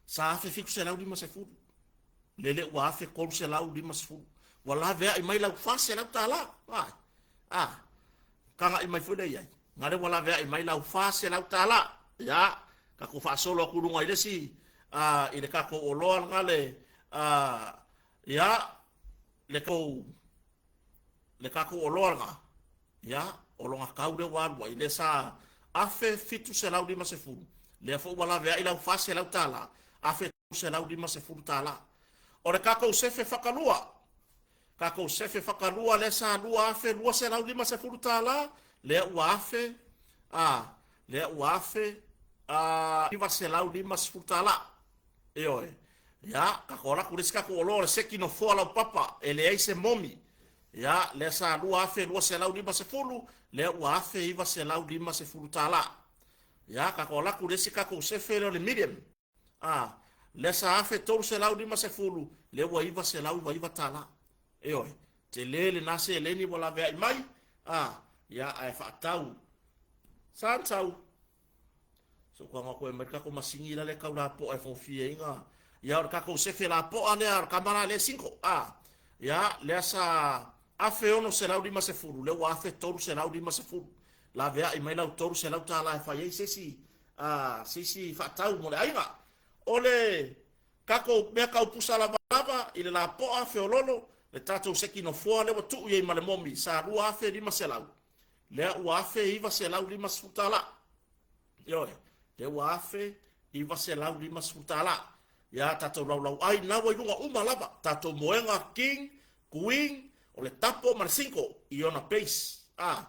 Sa 1750. Lele ua 1350. Ua laveai mai lau 400 tālā. Ai. Ah, kagaʻi mai foi lea i ai. Nga lea ua laveai mai lau 400 tālā. Ia, tatou faasolo atu luga i le isi, i le tatou oloa lena le, ia, le kou, le tatou oloa lena, ia, o lona tau lea ua alu ai, lea sa 1750, lea foi ua laveai lau 400 tālā, 1350 tālā. O le tatou sefe whakalua, tatou sefe whakalua lea sa 2250 tālā, lea ua afe, a, lea ua afe, a, 950 tālā. Ioe. Ia, tatou ala atu le isi tatou oloa o le seki nofoa laupapa, e leai se momi. Ia, lea sa 2250, lea ua 1950 tālā. Ia, tatou ala atu le isi tatou sefe lea o le medium. A, lea sa 1350, lea ua 999 tālā. Ioe, tele lena seleni ua laveai mai, a, ia, ae faatau. Sa na sau. So kua ngā koe mai le tatou masini la le tau lapoa e fofie ai ngā. Ia, o le tatou sefe lapoa lea, o le kama la lea single. A, ia, lea sa 1650, lea ua 1350. Laveai mai lau 300 tālā e fai ai se isi a se isi faatau mo le aiga. O le tatou mea tau pusa lavalava i le lapoa feololo, le tatou seki nofoa lea ua tuu i ai ma le momi sa 2500, lea ua 1950 tālā. Ioe, lea ua 1950 tālā. Ia tatou laulauai na ua i luga uma lava, tatou moega king, queen, o le tapo ma le single i ona base. A,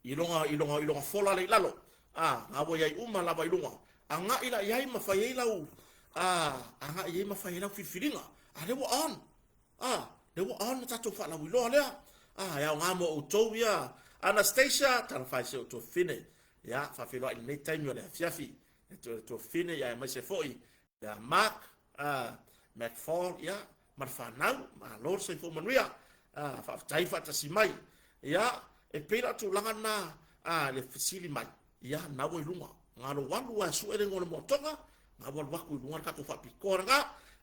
I lona, i lona, i lona fola le i lalo. A, nga ua iai uma lava i luga. Agaʻi la iai ma fai ai lau, a, agaʻi iai ma fai ai lau filifiliga. A lea ua on. A, lea ua on le tatou faalauiloa lea. A, e aoga mo outou ia. Anastasia, talofa e si ou tuafafine. Ia, faafeiloai i lenei taimi o le afiafi. E te tuafafine, ia aemaise foi ia Mark, McFall, ia, ma le fanau, malo le soifua manuia. Faafetai faatasi mai. Ia, e pei la o tulaga na, le fesili mai, ia, na ua i luga. Galo alu a sue le igoa o le moatoga, na ua alu atu i luga le tatou faapitoa lena,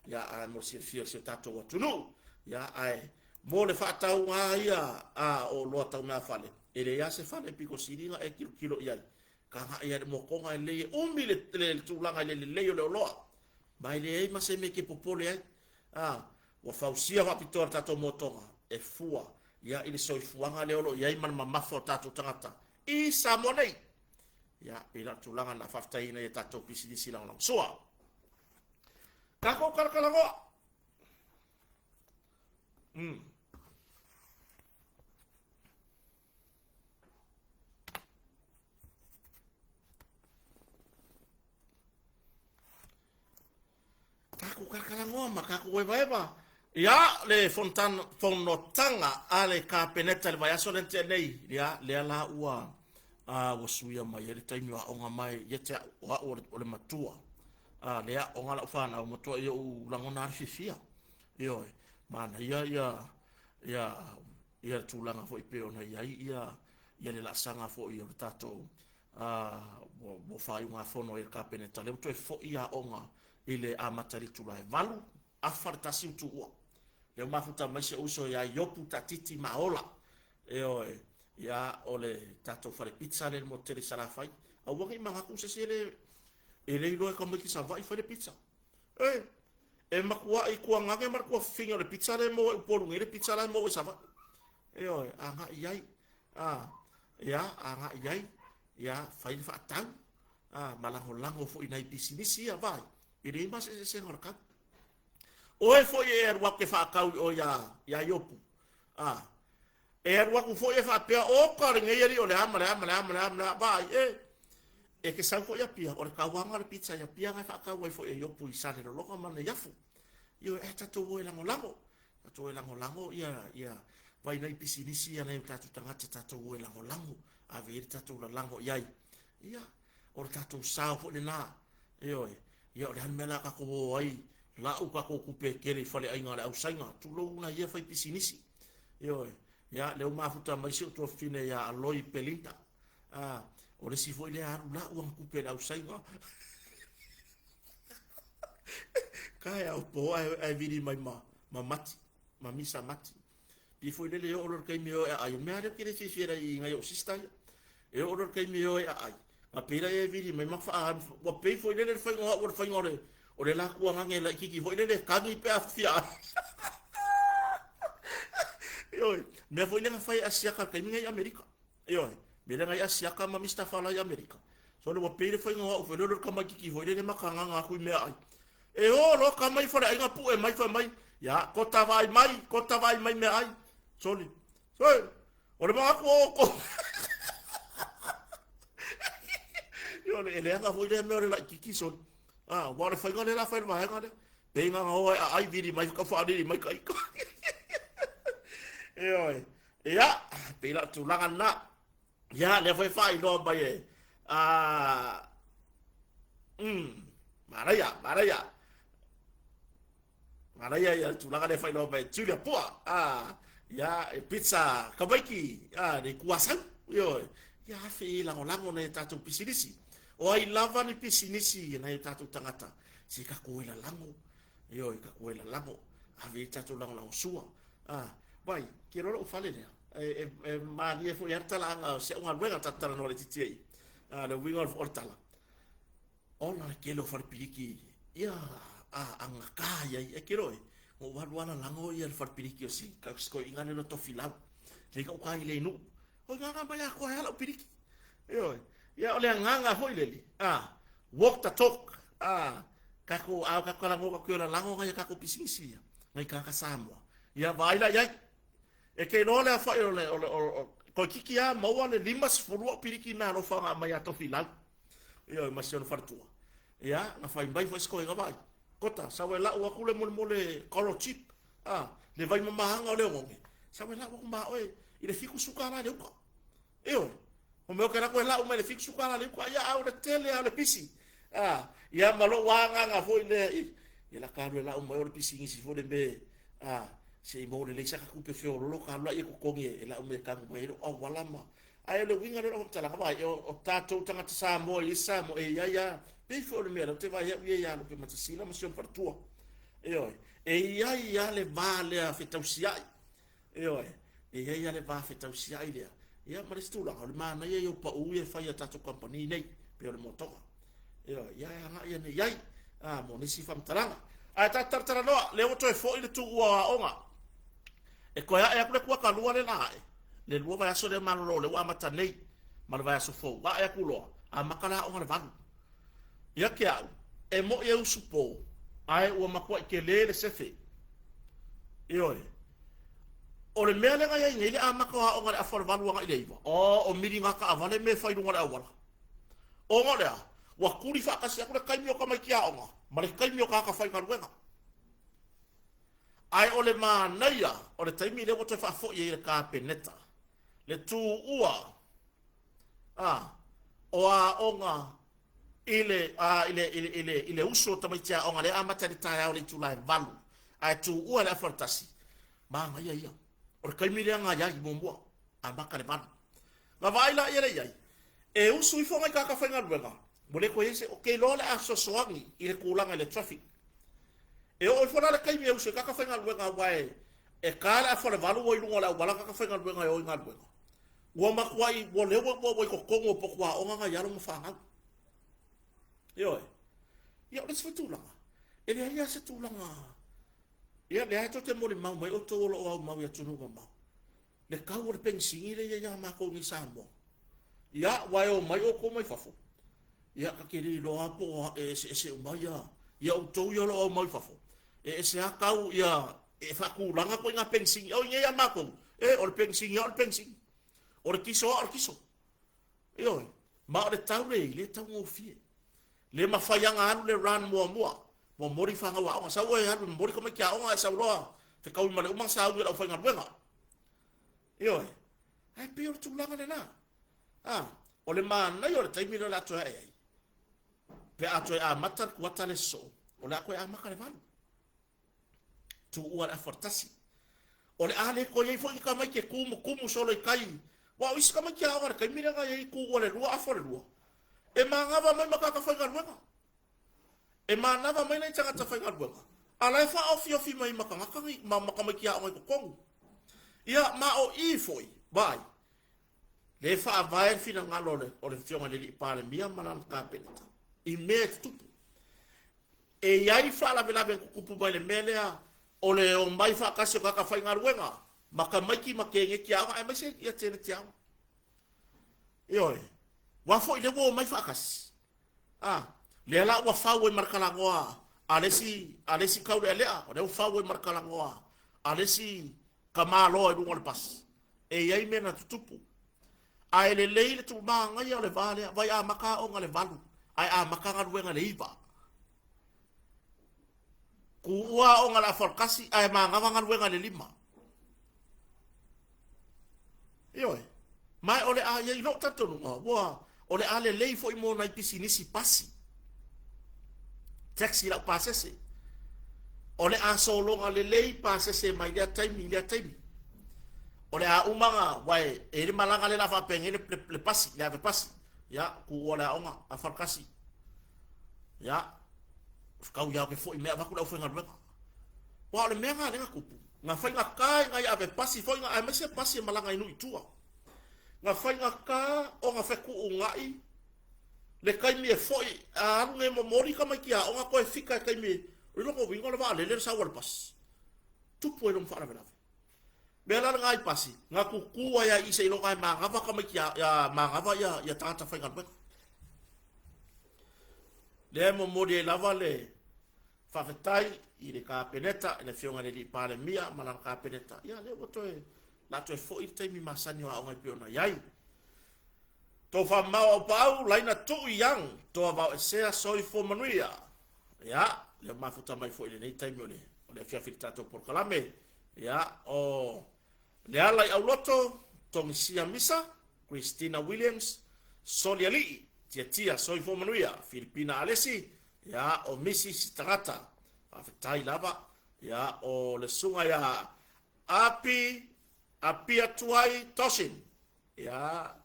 ia, ae mo le silafia o si o tatou atunuu. Ia, ae mo le faatauga ia a o oloa tau meafale, e leai lava se fale pito sili ona e tilotilo i ai. Ka agai lava i le moatoga e lelei e umi le, le, le tulaga i le lelei o le oloa. Ma e leai ma se mea e te popole ai. A, ua fausia faapitoa le tatou motoga e fua ia i le soifuaga lea o lo o i ai ma le mamafa o tatou tagata i Samoa nei. Ia, pei la o le tulaga lena, faafetaiina i a tatou pisinisi lagolagosua. Tatou talatalanoa. Tatou talatalanoa ma tatou evaeva. Ia, le fonotaga a le Kapeneta i le vaiaso lea na tea nei, ia, lea la ua, ua suia mai ai le taimi o aoga mai ia te au, o au o le matua. Lea aoga lau fanau, matuai ou lagona lava le fiafia. Ioe, manaia ia, ia, ia le tulaga foi pei ona i ai ia, ia le laasaga foi o le tatou ua faaiugafono ai e le Kapeneta, lea ua toe foi aoga i le amata i le itula e 8, afa le tasi ua tuua. Lea ua mafuta mai si ou uso ia Iopu Tatiti Maola, ioe, ia, o le tatou fale pizza lea i le motu tele i Salafai. Aua ne i manatu se isi e le, e le iloa e tamaiti Savaii fai le pizza. E, e matuai tuagane ma le tuafafine o le pizza lea e maua i Upolu nei, le pizza la e maua i Savaii. Ioe, agai i ai. A, ia, agai i ai, ia, fai le faatau, a, ma lagolago foi i nai pisinisi ia, vaai, e leai ma se eseesega o le kau. Oe foi e alu atu e faatau i o iā, iā Iopu, a, e alu atu foi e faapea, oka lenei alii o le a ma le a ma le a ma le a ma le a, vaai, e, e te sau foi i Apia, o le tauaga o le pizza i Apia na e faatau ai foi e Iopu i Salelologa ma Neiafu. Ioe, ae tatou o e lagolago. Tatou e lagolago ia, ia vai nai pisinisi ia nai o tatou tagata tatou o e lagolago, ave i le tatou lalago i ai. Ia, o le tatou sao foi lena. Ioe, ia o le a le mea la tatou o ai, lau tatou tupe e tele i faleaiga a le ausaina, tulou nai ia fai pisinisi. Ioe, ia lea ua mafuta mai si ou tuafafine ia Aloi Pelinda. Ah, o le isi foi lea alu lau ana tupe i le ausaina. Ka e au po ae, ae vili mai ma, ma mati, ma misa mati. Pi foi lele e oo loa le taimi e o e aai. O le mea lea ou te le fiafia ai i nai ou sister ia. E oo loa le taimi e o e aai. Na pei la e vili mai ma faa, ua pei foi lele le faiga o au o le faiga o le, o le la tuagage laitiiti foi lele e kagi pe a fia ai. Ioe, mea foi lea na fai e Asiata i le taimi nei i Amerika. Ioe, mea lea na i Asiata ma Mr. Fala i Amerika. So le ua pei le faiga o au foi lele o le tamaitiiti foi lele makagaga atu i meaai. E o loa tama i faleaiga pue mai fai mai, ia, kota vaai mai, kota vaai mai meaai. Soli, soi, o le manatu o outou. Ioe, e leaga foi lea mea o le laitiiti soli. Ah, aua o le faiga lea la fai le vaega lea. Pei na o e aai vili mai ka faalili mai ka ika. Ioe. Ia, pei la tulaga lena. Ia, lea foi faailoa mai e a manaia, manaia. Manaia ia tulaga lea faailoa mai e Julia Pua. Ah, ia, e pizza Kamaiki, ah, le kuasau. Ioe. Ia afe i lagolago nei tatou pisinisi. O ai lava ni pisinisi nai o tatou tagata, se tatou e lalago. Ioe, tatou e lalago. Ave i tatou lagolago sua. Ah, vai, ke loa lou fale lea. E, e, e malie foi lava le talaaga o si au galuega tatou talanoa laitiiti ai. Ah, le uiga o le tala. Ola le tele o falepiliki ia a agata i ai. E ke loa e, na ou alu lava lalago ia le falepiliki o si toeaiina lea o Tofilau. Lea na uta i le nuu. Oi gaga mai atoa ai lava lau piliki. Ioe. Ia o le agaga foi lele, a, walk the talk. A, tatou, a o tatou talanoa tatou te lalago nai a tatou pisinisi ia, nai tagata Samoa. Ia vaai la i ai. E te iloa le aofai o le, o le, o, o, toeitiiti lava maua le 50 au piliki meaalofa na aumai ia Tofilau. Ioe, ma si ona faletua. Ia, na fai mai foi si toeaina vaai. Kota, sau e lau atu le molemole coral chip, a, le vai mamahaga o le oneone, sau e lau atu ma oe i le $70 i le uka. Ioe, o mea o ke lako e lau mai le $70 le uka, ia a o le tele a o le pisi. A, ia ma lou agaga foi lea, i, ia la ka alu e lau mai o le pisinisi foi le mea, a, se i maua lelei saka tupe feololo ka alu laia totogi e lau mea e tanu mai ai lou auala ma... Ae o le uiga lea o lau faamatalaga, vaai, o tatou tagata Samoa i isi Samoa, e i ai lava, pei foi o le mea lea ou te vaai au ia ia Lupematasila ma si ona faletua. Ioe, e i ai lava le va lea fetausiai. Ioe, e i ai lava le va fetausiai lea. Ia, ma le isi tulaga, o le manaia ia o pau ia e fai a tatou kamupani nei, pei o le motoka. Ioe, ia e agai ane i ai, a, mo nisi faamatalaga. Ae tatou talatalanoa, lea ua toe foi le tuua o aoga. E toe ae atu le kuatalua lea la ae, le lua vaiaso lea malolo lea ua amata nei ma le vaiaso fou, ae atu loa, amata le aoga le 8. Ia te au, e mo'i e usu po, ae ua matuai tele le sefe. Ioe. O le mea lea na i ai nei le amata o aoga i le afa o le 8 agai i le 9, o, o miliga taavale mea e fai i luga o le auala. Ona o le a? Ua tuli faatasi atu le taimi o tamaiti aoga ma le taimi o tagata faigaluega. Ae o le manaia o le taimi lea ua toe faafoi ai e le Kapeneta le tuua a, o aoga i le, a, i le, i le, i le, i le usu o tamaiti aoga lea amata i le taeao i le itula e 8 ae tuua i le afa o le 1, manaia ia. O le taimi lea na i ai muamua, amata i le 8. Na vaai laia lea i ai, e usu ifo nai tagata faigaluega, ua le toe i ai se, ou te iloa o le a fesoasoani i le tulaga i le traffic. E oo ifo la le taimi e usu ai tagata faigaluega aua e, e ta le afa o le 8 ua i luga o le auala tagata faigaluega e o i galuega. Ua matuai, ua lea ua, ua, ua i totonu o potu aoga nai alo ma fanau. Ioe. Ia, o le isi foi tulaga, e leai lava se tulaga, ia, lea tou te molimau mai outou o lo o aumau i atunuu mamao, le tau o le penisini lea e i ai ia matou nei i Samoa. Ia, aua e omai outou mai fafo, ia, ta te le iloa lava po o e eseese uma ia, ia outou ia o lo o aumau i fafo, e ese lava tau ia, e faatulaga ituaiga penisini. O i inei ia matou, e, o le penisini lava o le penisini. O le kiso lava o le kiso. Ioe, ma o le tau lea e i ai, le taugofie. Le mafai lava ona alu le run muamua, momoli fanau aoga. Sau oe e alu e momoli tamaiti aoga ae sau loa fetaui ma le uma sauni o le aufaigaluega. Ioe, ae pei o le tulaga lena. A, o le manaia o le taimi lea o le a toe ae ai, pe a toe amata le kuata le sosoo, o le a toe amata le 8. Tuua le afa o le 1. O le a le toe i ai foi ni tamaiti e tumutumu solo i tai. Aua o isi tamaiti aoga i le taimi lea na i ai tuua le 2 afa o le 2, e manava mai ma tagata faigaluega. E manava mai nai tagata faigaluega, a la e faaofiofi mai ma tagata nei, ma, ma tamaiti aoga i totonu. Ia, ma o i foi, vaai, lea e faavae le finagalo o le, o le Afioga i le Alii Palemia ma lana Kapeneta i mea e tutupu. E i ai faalavelave na tutupu mai le mea lea o le omai faatasi o tagata faigaluega ma tamaiti ma teneti aoga aemaise ia teneti aoga. Ioe, aua foi lea ua omai faatasi. A, lea la ua fau ai ma le talanoa a le isi, a le isi taulealea, o lea ua fau ai ma le talanoa a le isi tamaloa i luga o le pasi. E i ai mea na tutupu. Ae lelei le tumagaia o le va lea, vai amata aoga i le 8, ae amata galuega i le 9. Tuua aoga i le afa o le 1, ae manava galuega i le 5. Ioe. Ma o le a i ai lou talitonuga, ua, o le a lelei foi mo nai pisinisi pasi, taxi laupasese. O le a sologa lelei pasese mai lea taimi i lea taimi. O le a uma na, aua e i ai le malaga lea o le a faapenei le, le, le pasi, le ave pasi. Ia, tuua le aoga, afa le kasi. Ia, fekau ia ke foi mea avatu le aufaigaluega. Aua o le mea na lea na tupu, na faigata i nai ave pasi foi na, aemaise pasi e malaga i nuu i tua. Na faigata ona fetuunai le taimi e foi, a alu nei momoli tamaiti aoga toe fika i taimi, o lona uiga o le vaalele le sau a le pasi. Tupu ai loa ma faalavelave. Mea la lena i pasi, na tutu ai lava i i seiloga e manava tamaiti a, manava ia, ia tagata faigaluega. Lea e momoli ai lava le faafetai i le Kapeneta, i le Afioga i le Alii Palemia ma lana Kapeneta. Ia, lea ua toe, la toe foi le taimi masani o aoga e pei ona i ai. Tofa mamao Aupaau, Laina Tuu Young, Toa Vaoesea, Soifua Manuia. Ia, lea ua mafuta mai foi i lenei taimi o le, o le afiafi i le tatou polokalame. Ia, o Leala i Auloto, Togisia Misa, Christina Williams, Solialii. Tiatia Soifua Manuia, Filipina Alesi, ia, o Misi Sitagata, faafetai lava, ia, o le susuga ia Api, Apia Tuai Tosin, ia,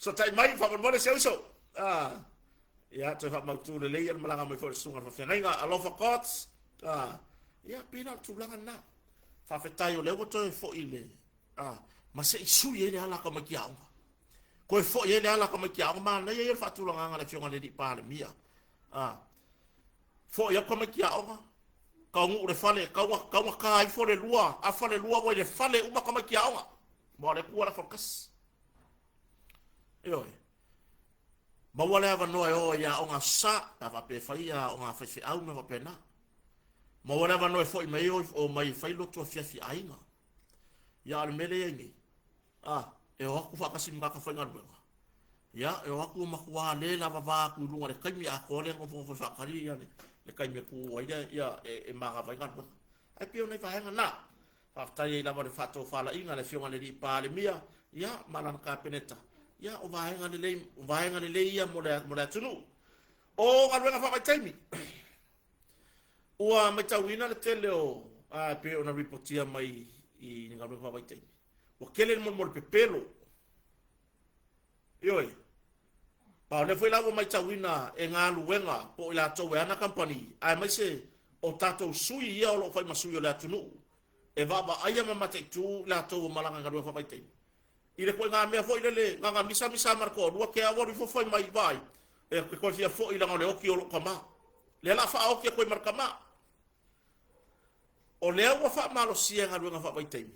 Sotai mai faamolemole si uso. Ah, ia toe faamautu lelei ia le malaga mai foi o le susuga i le faafeagaiga. Alofa Cots. Ah, ia pei la o le tulaga lena. Faafetai o lea ua toe foi le ah, ma se i sui ai le ala a tamaiti aoga. Toe foi ai le ala a tamaiti aoga, manaia ia o le faatulagaga a le Afioga i le Alii Palemia. Ah, foi atu tamaiti aoga, taunuu le fale, taugata ifo le lua, afa le lua ua i le fale uma tamaiti aoga. Ma o le Atua lafo le tasi. Ioe. Maua le avanoa e o ai i aoga Aso Sa, pe a faapea e fai aoga a faifeau ma mea faapena. Maua le avanoa e foi mai ai o mai e fai lotu afiafi aiga. Ia a o le mea lea e i ai nei, a, e o atu faatasi ma tagata faigaluega. Ia, e o atu ua matua le lava va atu i luga i le taimi atoa lea e nofonofo e faatali ia le taimi e tu ai le, ia, e manava ai galuega. Ae pei o nai vaega na. Faafetai ai lava i le faatofalaiga a le Afioga i le Alii Palemia, ia, ma lana Kapeneta. Ia, o vaega lelei, o vaega lelei ia mo le, mo le atunuu. O galuega faavaitaimi. Ua matauina le tele o, a, e pei ona ripotia mai i galuega faavaitaimi. Ua tele le molimoli pepelo. Ioe. Ma o lea foi la ua matauina e galuega po o i latou e ana kamupani, aemaise o tatou sui ia o lo o fai ma sui o le atunuu, e vaavaaia ma mataitu i latou ua malaga i galuega faavaitaimi. I le ituaiga mea foi lele, na ona misamisa ma le toalua ke au alu ifo fai mai, vaai, e toe fia foi leaga o le oti o lou tama. Lea la faaoti atu ai ma le tama. O lea ua faamalosia e galuega faavaitaimi,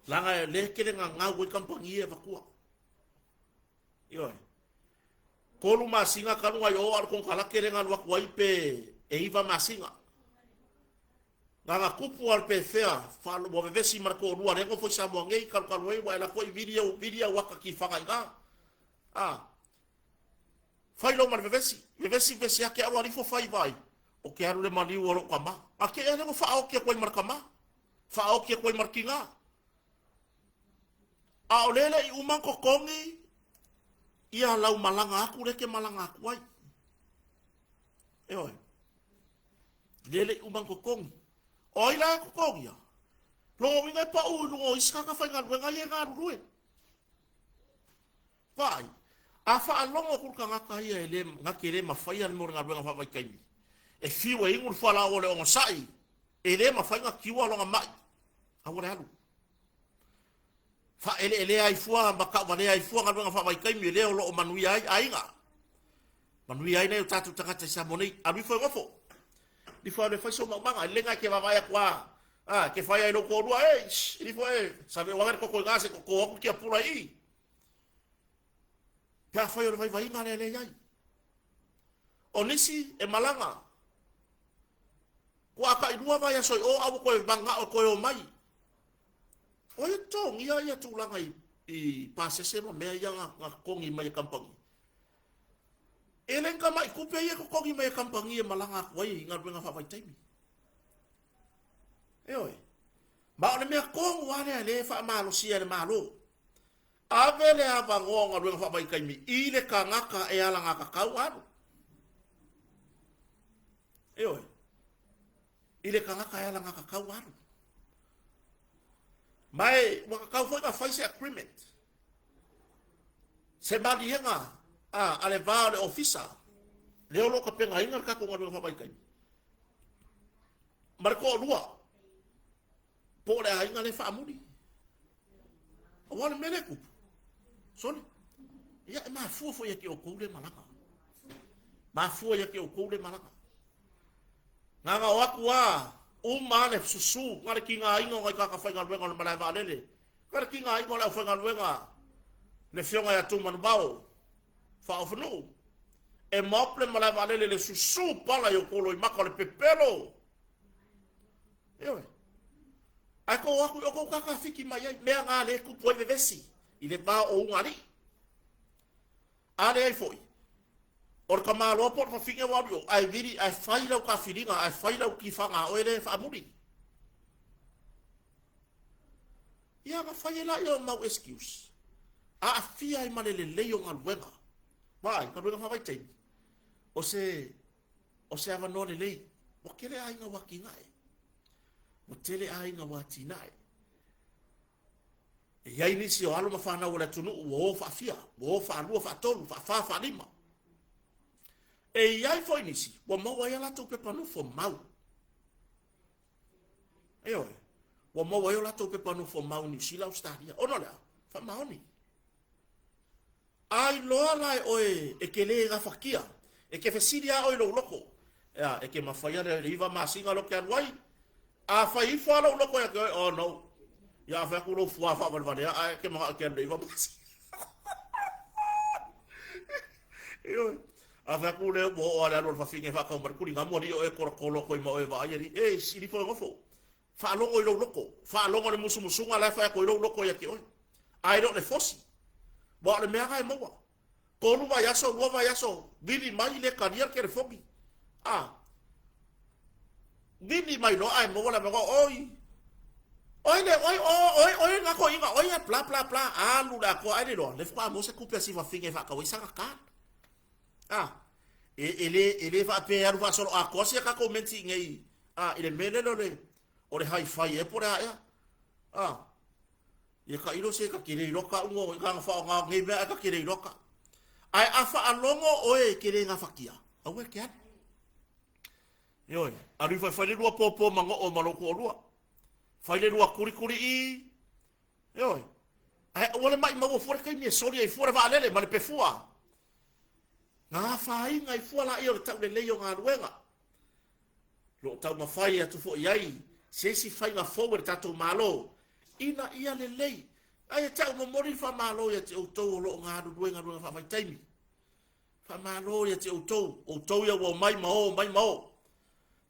leaga o lea e tele gagau ai kamupani ia e avatua. Ioe. Tolu masina talu na i o a o le konekarate lea na alu atu ai pe e iva masina. Na ona tupu lava o le pefea, ua vevesi ma le toalua lea e nofo i Samoa nei, talu talu ai ua e alu atu ai vili au, vili au ata tifaga i ina. A. Fai lou ma le vevesi, vevesi vevesi ake alu alifo fai vai. O ke alu le maliu o lou tama. A ke ea lea ua faaoti atu ai ma le tama. Faaoti atu ai ma le tiga. A o lea le i uma ona totogi ia lau malaga atu lea e te malaga atu ai. Ioe. Lea le i uma ona totogi. O ai la e totogia? Lona uiga e pau i luga o isi tagata faigaluega ia e galulue. Vaai, a faalogo atu le tagata ia e le, na te le mafaia le mea o le galuega faavaitaimi, e fiu e inu le fualaau o le ogasai, e le mafai ona kiua lona mai, aua le alu. Faaeleelea ai fua ma tauvalea ai fua galuega faavaitaimi lea o lo o manuia ai aiga. Manuia ai nai o tatou tagata i Samoa nei. Alu ifo e nofo. Ifo alu e fai sou maumaga. E lelei na e te vaavaai atu a, a, ke fai ai lou toalua, e, shh, ifo e, save o age le toto i gase, toto atu tiapula i i. Pe afai o le vaivaiga lea lea i ai. O nisi e malaga, kua tailua vaiaso i o a ua toe manao e toe omai. O ai e totogia ia tulaga i, i pasese ma mea ia na, na totogi mai e kamupani? E le ni tamai tupe ia e totogi mai e kamupani e malaga atu ai i galuega faavaitaimi. Ioe. Ma o le mea tonu lava lea lea e faamalosia e le Malo. Ave le avanoa o galuega faavaitaimi i le tagata e alagatatau alu. Ioe. I le tagata e alagatatau alu. Ma e, ua tatau foi ona fai se agreement. Se maliega a, a le va o le ofisa, lea o lo o tapenaina le tatou galuega faavaitaimi. Ma le toalua, po o le aiga lea faamuli. Aua o le mea lea e tupu, sole, ia e mafua foi ia te outou le malaga. Mafua ia te outou le malaga. Na ona o atu lava, uma lava le susu, na le tigaina o nai tagata faigaluega o le malae vaalele, na le tigaina o le aufaigaluega, le afioga ia Tumanuvao, Faaofonuu, e maopu le malae vaalele i le susu pala i outou loimata o le pepelo. Ioe. Ae tou o atu i o tou tatafiki mai ai, mea na lea e tupu ai vevesi i le va o ugaalii. A leai foi, o le tamaloa po o le fafine ua alu i o, ae vili, ae fai lau tafiliga, ae fai lau tifaga a oe lea e faamuli. Ia ona fai ai lea o mau excuse. Aafia ai ma le lelei o galuega. Vaai, galuega faavaitaimi, o se, o se avanoa lelei. Ua tele aiga ua atinae. Ua tele aiga ua atinae. E i ai nisi o alo ma fanau o le atunuu ua o faafia, ua o faalua, faatolu, faafa, faalima. E i ai foi nisi ua maua ai a latou pepa nofo mau. Ioe, ua maua ai o latou pepa nofo mau i Niu Sila, Ausetalia. Ona o le a? Faamaoni. A iloa la e oe e te le gafatia, e te fesili lava oe i lou loto, ea, e te mafaia le 9 masina lea ou te alu ai? A fai ifo lava lou loto ia te oe, oh no, ia a fai atu lou fua faavalevalea ae e te manao e te alu i le 9 masina. Ioe. A fai atu lea ua oo lava i le alu a le fafine e faatau mai le tuligamu, alii o e tolotolo atu ai ma oe e vaai alii. E, sili ifo e nofo. Faalogo i lou loto. Faalogo i le musumusuga la e fai atu ai lou loto ia te oe. Ae le o le fosi. Aua o le mea lena e maua. Tolu vaiaso, lua vaiaso, vili mai le talia le telefoni. A. Vili mai loa ae maua le avanoa, oi, oi le, oi, oi, oi na toeaina, oi a bla bla bla, alu le atoa ae le iloa, lea faatoa maua se tupe a si fafine e faatau ai sana card. A, e, e le, e le faapea e alu faasoloatoa sia tatou menti i nei, a, i le mea lele o le, o le hi-fi ea po o le a ea. A, ia tailo se ta te le iloa ka uga i kana faaaoga o nei mea ae ta te le iloa ka. Ae a faalogo oe e te le gafatia, aua e te alu. Ioe, alu ifo e fai le lua pōpō manoo ma lou toalua. Fai le lua kulikuli i, ioe. Ae aua le maimauina fua le taimi e soli ai fua le vaalele ma le pefua. Na afaina ai fua laia o le taulelei o galuega. Lo o taumafai atu foi i ai se isi faiga fou e le tatou Malo ina ia lelei. Ae ia te au momoli le faamalo ia te outou o lo o galulue i galuega faavaitaimi. Faamalo ia te outou, outou ia ua omai ma o, omai ma o.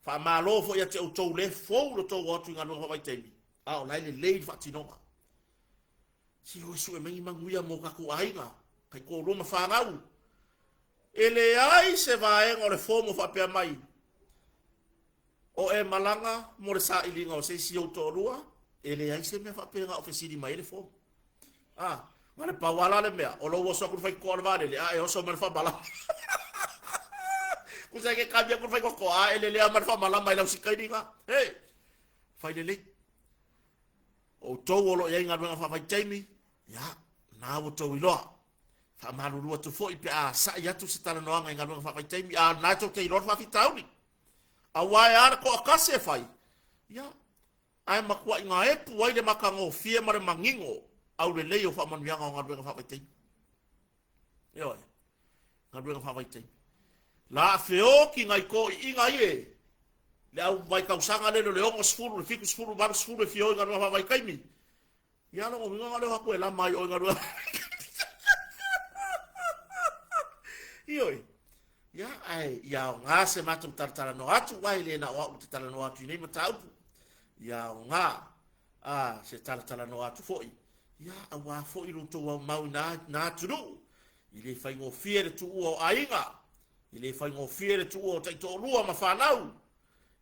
Faamalo foi ia te outou le fou lo tou o atu i galuega faavaitaimi, a o la e lelei le faatinoga. Se o e sue mai ni manuia mo tatou aiga, taitoalua ma fanau. E leai se vaega o le form o faapea mai, o e malaga mo le sailiga o se isi ou toalua, e leai se mea faapena o fesili mai ai le form. Ah, na le pau lava la le mea, o lou oso atu i le faitotoa o le vaalele, a e oso mai le faamalama. Tusa e ke kami atu le faitotoa, a e lelea mai le faamalama i lau sikailiga. Hei, fai lelei. Outou o lo o i ai galuega faavaitaimi, ia, na ua outou iloa. Faamalulu atu foi pe a sa'i atu se talanoaga i galuega faavaitaimi, a o lena tou te iloa le faafitauli. Aua e a le toatasi e fai, ia, ae matua'i gaepu ai le matagofie ma le manino aulelei o faamanuiaga o galuega faavaitaimi. Ioe, galuega faavaitaimi. La feoti nai to'i'iga ie, le au vaitausaga lele o le 60, le 70, 80 e fia o i galuega faavaitaimi. Ia lona uiga na o le o atu e lama ai oe i galuega. Ioe. Ia, ae ia aoga se matou talatalanoa atu, aua e le na o au ou te talanoa atu i nei mataupu. Ia aoga a, se talatalanoa atu foi, ia, aua foi lo outou aumau i na, na atunuu, i le faigofie le tuua o aiga, i le faigofie le tuua o taitoalua ma fanau.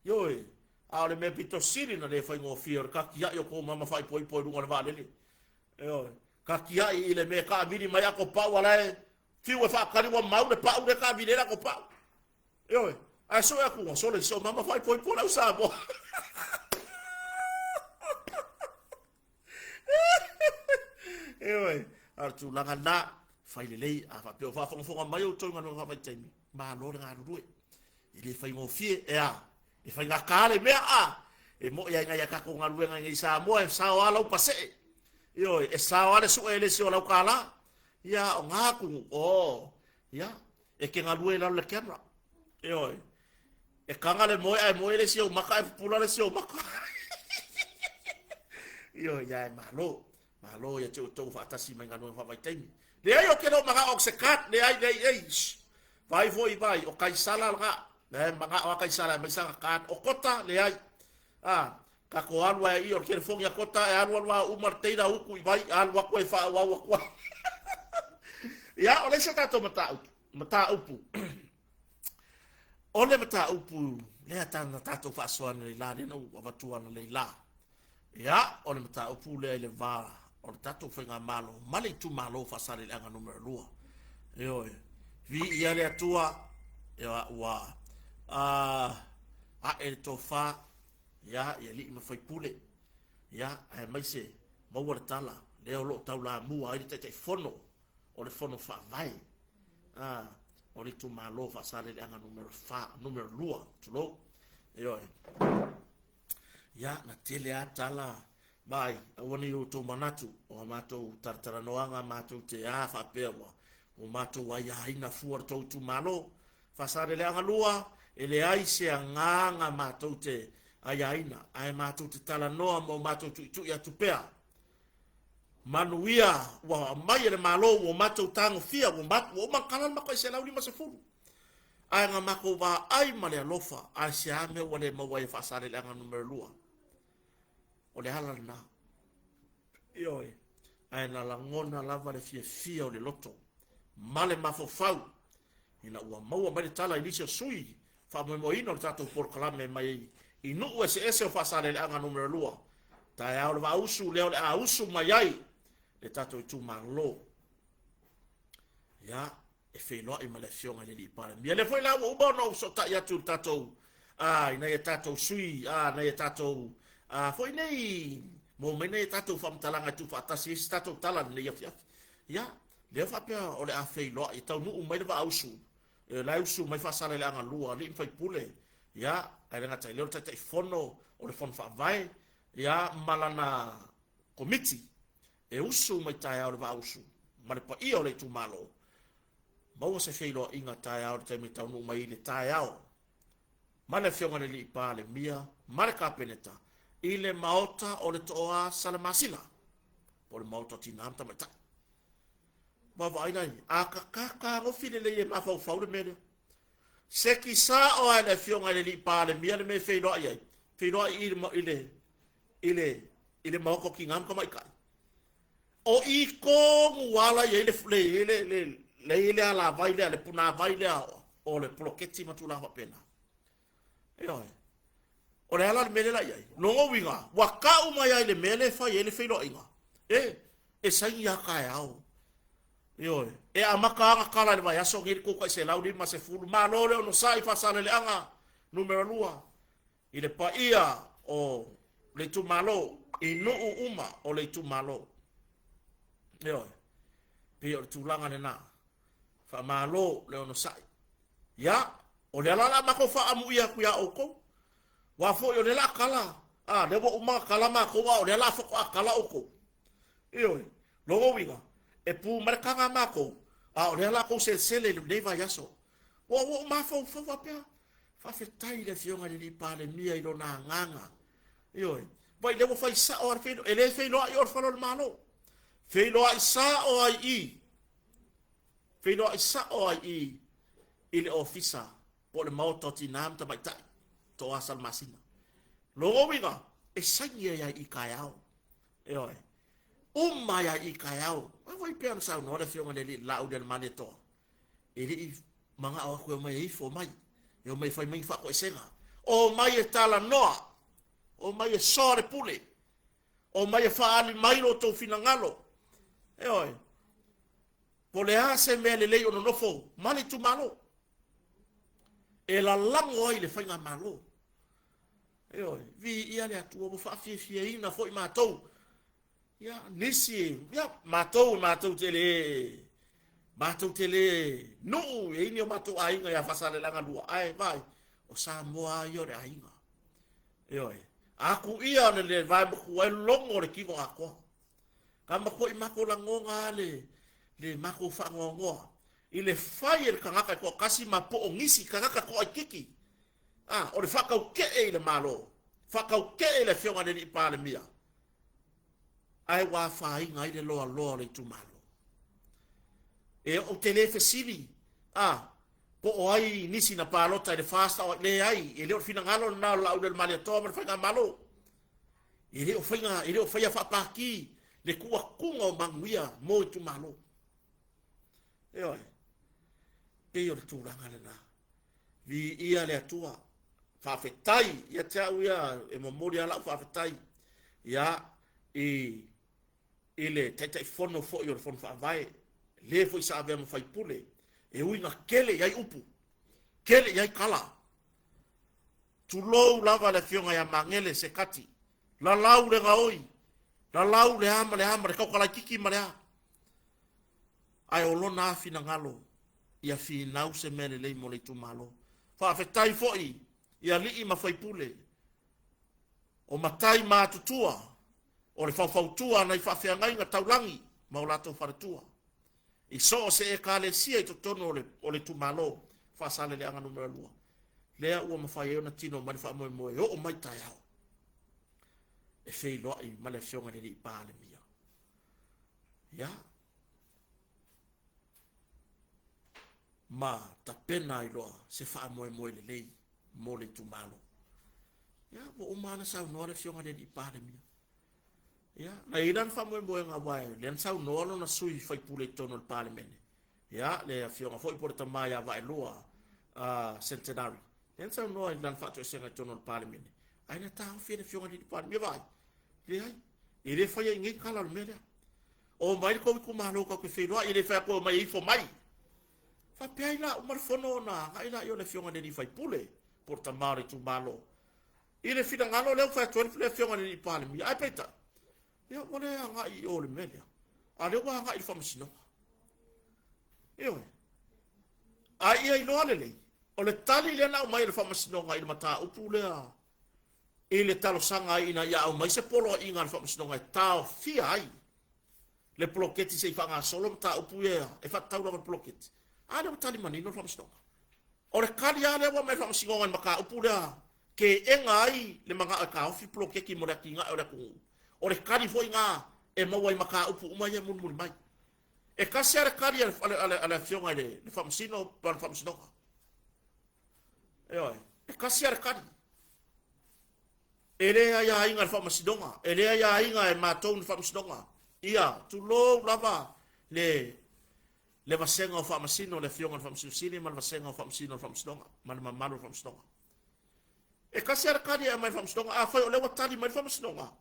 Ioe, a o le mea pito sili na le faigofie o le tatiai o kou mama faaipoipo i luga o le vaalele. Ioe, tatiai i le mea e taamili mai ato pau a la e fiu e faatali ua mau le pau lea e taamili ai le ato pau. Ioe, ae sue atu ua sole si o mama faaipoipo le au Samoa. Ioe, a o le tulaga lena, fai lelei, a faapea o faafogafoga mai outou i galuega faavaitaimi, malo le galulue. E le faigofie, e a, e faigata le mea, a, e mo'i ai nai a tatou galuega i nei Samoa, e sao lava lau pasee, ioe, e sao lava le sue e le isi o lau kālā, ia, o ngā atunuu, o, ia, e te galue i lalo le camera, ioe, e kaga le moe ae moe le isi ou maka ae pupula le isi ou maka. Ioe, ia e malo. Malo ia te outou faatasi mai galuega faavaitaimi. Leai o ke le o manao o se card, leai, leai, leai. Shh. Vai foi vai, o Kaisala lena. E manao a Kaisala e mai sana card. O Kota, leai. Ah, kako alu ai i o le telefoni a Kota e alu alu a uma le teila uku i vai, alu aku e faaauau aku ai. Ia, o le isi tatou mataupu, mataupu. O le mataupu lea na tatou faasoa analeila, lea na ou avatua analeila. Ia, o le mataupu lea i le va o le tatou faigamalo ma le itumalo o Faasaleleaga Nu.2. Ioe, viia le Atua, ia, ua ae le tofa ia i alii ma faipule, ia, aemaise maua le tala lea o lo o taulamua ai le Taitaifono o le Fono Faavae o le itumalo o Faasaleleaga Nu.4, Nu.2, tulou. Ioe. Ia, na tele a tala mai, aua ne i outou manatu o a matou talatalanoaga matou te a faapea ua ua matou aiaina fua le tou itumalo. Faasaleleaga 2, e leai se agaga matou te aiaina, ae matou te talanoa ma o matou tuitui atu pea. Manuia ua aumai e le Malo ua matou tagofia, ua ua uma ona kala le matou tai 150. Ae na matou vaai ma le alofa, ae se a mea ua le maua ai e Faasaleleaga Nu.2? O le ala lena. Ioe, ae na lagona lava le fiafia o le loto ma le mafaufau ina ua maua mai le tala i nisi o sui faamoemoeina o le tatou polokalame mai i nuu eseese o Faasaleleaga Nu.2, taeao le Vaausu lea o le a usu mai ai le tatou itumalo. Ia, e feiloai ma le Afioga i le Alii Palemia. Lea foi la ua uma ona ou fesootai atu i le tatou, i nai a tatou sui, nai a tatou, foi nei, maua mai nai a tatou faamatalaga e tuufaatasi ai se tatou tala i lenei afiafi. Ia, lea faapea o le a feiloai, e taunuu mai le Vaausu, e la e usu mai Faasaleleaga 2, alii ma faipule, ia, ae le gata i lea o le Taitaifono o le Fono Faavae, ia, ma lana Komiti e usu mai taeao le Vaausu ma le paia o le itumalo, maua se feiloaiga taeao i le taimi e taunuu mai i le taeao ma le Afioga i le Alii Palemia ma le Kapeneta i le Maota o le Tooa Salamasina, po o le Maota o Tina ma Tamaitai. Vaavaai la i ai, a kakaka gofi lelei e mafaufau le mea lea. Se kisao lava e le Afioga i le Alii Palemia le mea e feiloai ai, feiloai i le, i le, i le, i le Maota o Tina ma Tamaitai. O i tonu ala i ai le, le, le, le, le, le alavai lea, le punavai lea o le poloketi ma tulaga faapena. Ioe. O le ala le mea lea la i ai. Lona uiga, ua tau mai ai le mea lea e fai ai le feiloaiga. E, e saini lava taeao. Ioe. E amata ana tala i le vaiaso nei le 350. Malo le onosai Faasaleleaga numera 2 i le paia o le itumalo, i nuu uma o le itumalo. Ioe. Pei o le tulaga lena. Faamalo le onosai. Ia, o lea la o le a matou faaamuia atu iā outou. Aua foi o lea o le a tala, a, lea ua uma ona tala matou, a o lea o le a faatoa tala outou. Ioe, lona uiga, e pu mai le taga a matou, a o lea o le a outou selesele i lenei vaiaso. Ua ou mafaufau faapea, faafetai i le Afioga i le Alii Palemia i lona agaga. Ioe, vaai lea ua fai sao lava le feiloai, e le feiloai o le fale o le Malo. Feiloai sao ai i, feiloai sao ai i i le ofisa po o le Maota o Tina ma Tamaitai, Toa Salamasina. Lona uiga, e saini ai lava i taeao. Ioe. Uma ai lava i taeao. A foi pei ona saunoa le Afioga i le Alii Laaulialemalietoa, e le i manao atu e omai e ifo mai, e omai e fai mai ni faatoesega. Omai e talanoa, omai e soa le pule, omai e faaali mai lo outou finagalo. Ioe. Po o le a se mea lelei o nonofo ma le itumalo e lalago ai le faigamalo. Ioe, viia le Atua ua faafiafiaina foi matou. Ia, nisi, ia, matou, matou te le, matou te le nuu e ini o matou aiga ia Faasaleleaga 2, ae vaai, o Samoa lava ia o le aiga. Ioe, a kuia o le vae matua e logo le tino atoa. Ka matuai matou lagona lava le, le matou faanoanoa i le fai e le tagata e toatasi ma po o nisi tagata toaitiiti, a, o le faataukee i le Malo, faataukee i le Afioga i le Alii Palemia, ae ua afaina ai le loaloa o le itumalo. E ou te le fesili, a, po o ai nisi na palota i le FAST, o leai, e le o le finagalo lena o le Laaulialemalietoa ma le Faigamalo. E le o faiga, e le o faia faapati le tuuatuga o manuia mo itumalo. Ioe, pei o le tulaga lena. Viia le Atua. Faafetai ia te au ia, e momoli lava lau faafetai ia i i le Taitaifono foi o le Fono Faavae, le foi sa avea ma faipule, e ui ina tele i ai upu, tele i ai tala. Tulou lava le afioga ia Magele Sekati, lalau le gaoi, lalau le a ma le a ma le tautalaititi ma le a. Ae o lona a finagalo ia finau se mea lelei mo le itumalo. Faafetai foi i alii ma faipule o matai matutua o le faufautua a nai faafeagaiga taulagi ma o latou faletua i so o se Ekalesia i totonu o le itumalo Faasaleleaga Nu.2, lea ua mafai ai ona tino mai le faamoemoe e oo mai taeao e feiloai ma le Afioga i le Alii Palemia. Ia, ma tapena ai loa se faamoemoe lelei mo le itumalo. Ia, ua uma lava ona saunoa le Afioga i le Alii Palemia. Ia, na i ai lana faamoemoega aua lea na saunoa lona sui faipule i totonu o le Palemene. Ia, le Afioga foi po o le tama ia Vaelua Centenary. Lea na saunoa i lana faatoesega i totonu o le Palemene. Ae na taofi e le Afioga i le Alii Palemia. Vaai, leai, e le faia i nei tala o le mea lea. O mai le tou itumalo tatou te feiloai, e le fai atu e omai e ifo mai. Faapea ai la uma le fono ona agai laia o le Afioga i le alii faipule po o le tama o le itumalo i le finagalo lea ua fai atu ai le Afioga i le alii Palemia. Ae peitai, ia ua le agai i o le mea lea, a o lea ua agai i le faamasinoga. Ioe. A ia iloa lelei, o le tali lea na aumai e le faamasinoga i le mataupu lea i le talosaga ai ina ia aumai se poloaiga a le faamasinoga e taofia ai le poloketi se i faagasolo mataupu ia e faatatau lava i le poloketi. A lea ua tali manino le faamasinoga. O le tali lava lea ua aumai e le faamasinoga i le mataupu lea teena ai le manao e taofi le poloketi mo le atinae o le atunuu. O le tali foi lena e maua i mataupu uma ia e mulimuli mai. E tasi lava le tali a le afioga i le faamasino ma le faamasinoga. Ioe, e tasi lava le tali. E le aiaina e le Faamasinoga, e le aiaina e matou ni Faamasinoga. Ia, tulou lava le le vasega o Faamasino, le Afioga i le Faamasino Sili ma le vasega o Faamasino o le Faamasinoga, ma le mamalu o le Faamasinoga. E tasi lava le tali e aumai e le Faamasinoga. Afai o lea ua tali mai le Faamasinoga,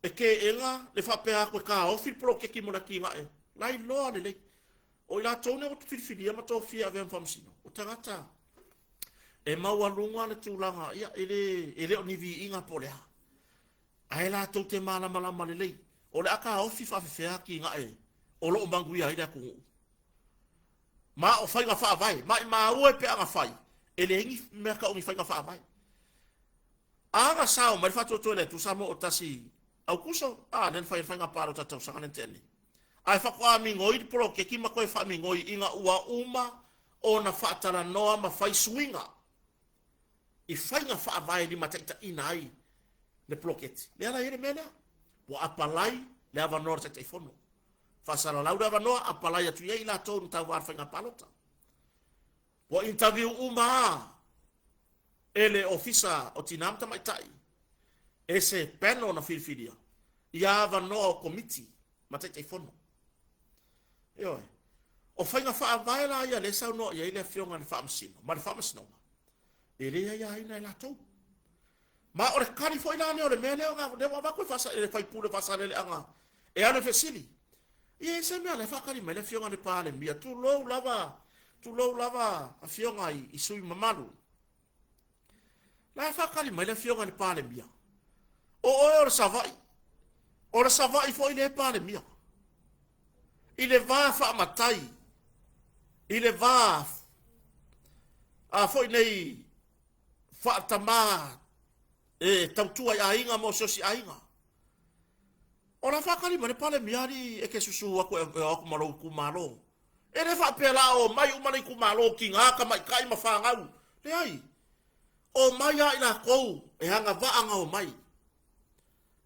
e teena le faapea atu e taofi le poloketi mo le atinae, lailoa lelei. O i latou nei ua filifilia ma tofia e avea ma Faamasino, o tagata e maualuga le tulaga, ia, e le, e le o ni viiga po o le a. Ae latou te malamalama lelei, o le a taofi faafefea atinae o lo o manuia ai le atunuu. Ma o faiga faavae, maimau e pe a na fai, e leai ni mea tau ni faiga faavae. A na sao mai le faatuatua i le Atua Samoa o tasi Aukuso, a, lea na fai ai le faiga palota tausaga lea na tea nei. Ae faatoa migoi le poloketi ma toe faamigoi ina ua uma ona faatalanoa ma fai suiga i faiga faavae limataitaiina ai le poloketi. Lea la e i ai le mea lea, ua apalai le avanoa o le Taitaifono. Faasalalau le avanoa, apalai atu i ai i latou na tauva i le faiga palota. Ua interview uma lava e le Ofisa o Tina ma Tamaitai e se panel na filifilia ia avanoa o komiti ma Taitaifono. Ioe. O faiga faavae la ia lea e saunoa i ai le Afioga i le Faamasino ma le Faamasinoga, e le aiaina e latou. Ma o le tali foi la lea o le mea lea lea ua avatu e le faipule o Faasaleleaga e alu e fesili. Ia e se mea la e faatali mai le Afioga i le Palemia, tulou lava, tulou lava Afioga i sui mamalu. La e faatali mai le Afioga i le Palemia. O oe o le Savaii. O le Savaii foi lea e Palemia. I le va faamatai, i le va a foi nei faatama e tautua i aiga ma osiosi aiga. O la faatali mai le Palemia alii e te susu atu e o atu ma lou itumalo. E le faapea la o mai uma le itumalo, tina, tamaitai ma fanau. Leai. O mai lava i latou e agavaa na omai.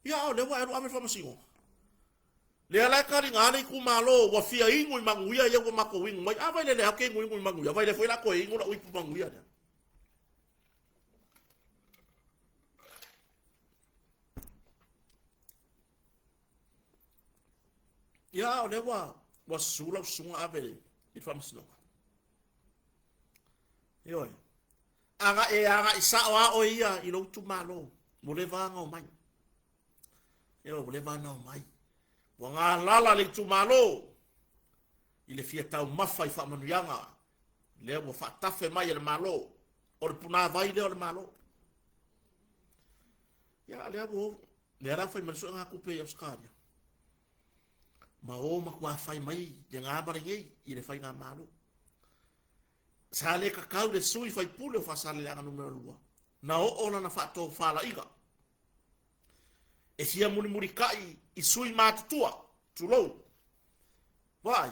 Ia a o lea ua e alu ave le faamasinoga. Lea la e taliga le itumalo ua fia inu i manuia ia ua matou inu ai. A vai le lea ou te inuinu i manuia, vai lea foi la toe inu lau ipu manuia lea. Ia, a o lea ua, ua susu lau susuga ave i le faamasinoga. Ioe. Aga e agai sao a oe ia i lou itumalo. Ua leva ona omai. Ioe, ua leva ona omai. Ua galala le itumalo i le fia taumafa i faamanuiaga lea ua faatafe mai e le Malo. O le punavai lea o le Malo. Ia, lea ua lea la fai mai le suega tupe i Ausetalia. Ma o matua fai mai le gā ma lenei i le faigamalo. Sa le tatau le sui faipule o Faasaleleaga Nu.2 na oo lana faatofalaiga e fia mulimulitai i sui matutua, tulou. Vaai,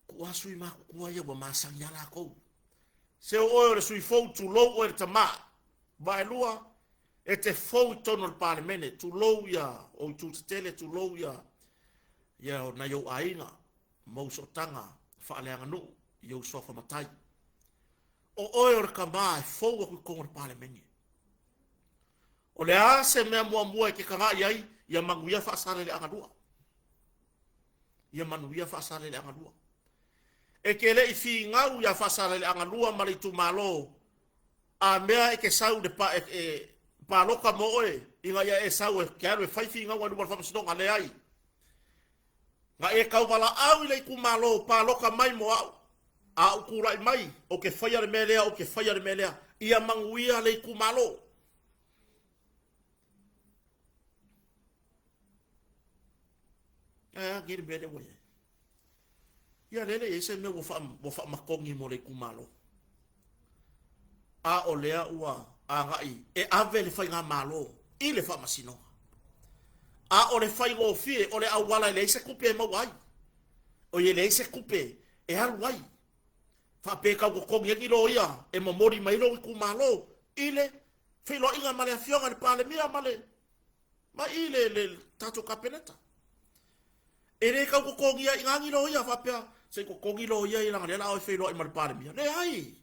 ku'a sui matutua ia ua masani a latou. Se o oe o le sui fou, tulou oe le tamā. Vaelua, e te fou i totonu o le Palemene, tulou ia ou itu tetele, tulou ia ia nai ou aiga ma ou sootaga faaleaganuu i ou suafa matai. O oe o le tamā e fou atu i totonu o le Palemene. O le a se mea muamua e te tagai ai? Ia manuia Faasaleleaga 2. Ia manuia Faasaleleaga 2. E te le i finau ia Faasaleleaga 2 ma le itumalo a mea e te sau le pa, e, e, palota mo oe ina ia e sau e te alu e fai finauga i luma o le faamasinoga. Leai. Na e tauvalaau i le itumalo, palota mai mo au. A ou tulai mai, ou te faia le mea lea, ou te faia le mea lea. Ia manuia le itumalo. Ae a nei le mea lea ua i ai? Ia lea le i ai se mea ua, faa, ua faamatogi mo le itumalo. A o lea ua agai e ave le faigamalo i le faamasinoga. A o le faigofie o le auala e leai se tupe e maua ai. O e leai se tupe e alu ai. Faapea e tau totogi ai ni loia e momoli mai lou itumalo i le feiloaiga ma le afioga i le Palemia ma le ma i le, le, le tatou Kapeneta. E le tau totogia i ina ni loia faapea se i totogi loia ia leaga lea la a o e feiloai ma le Palemia. Leai.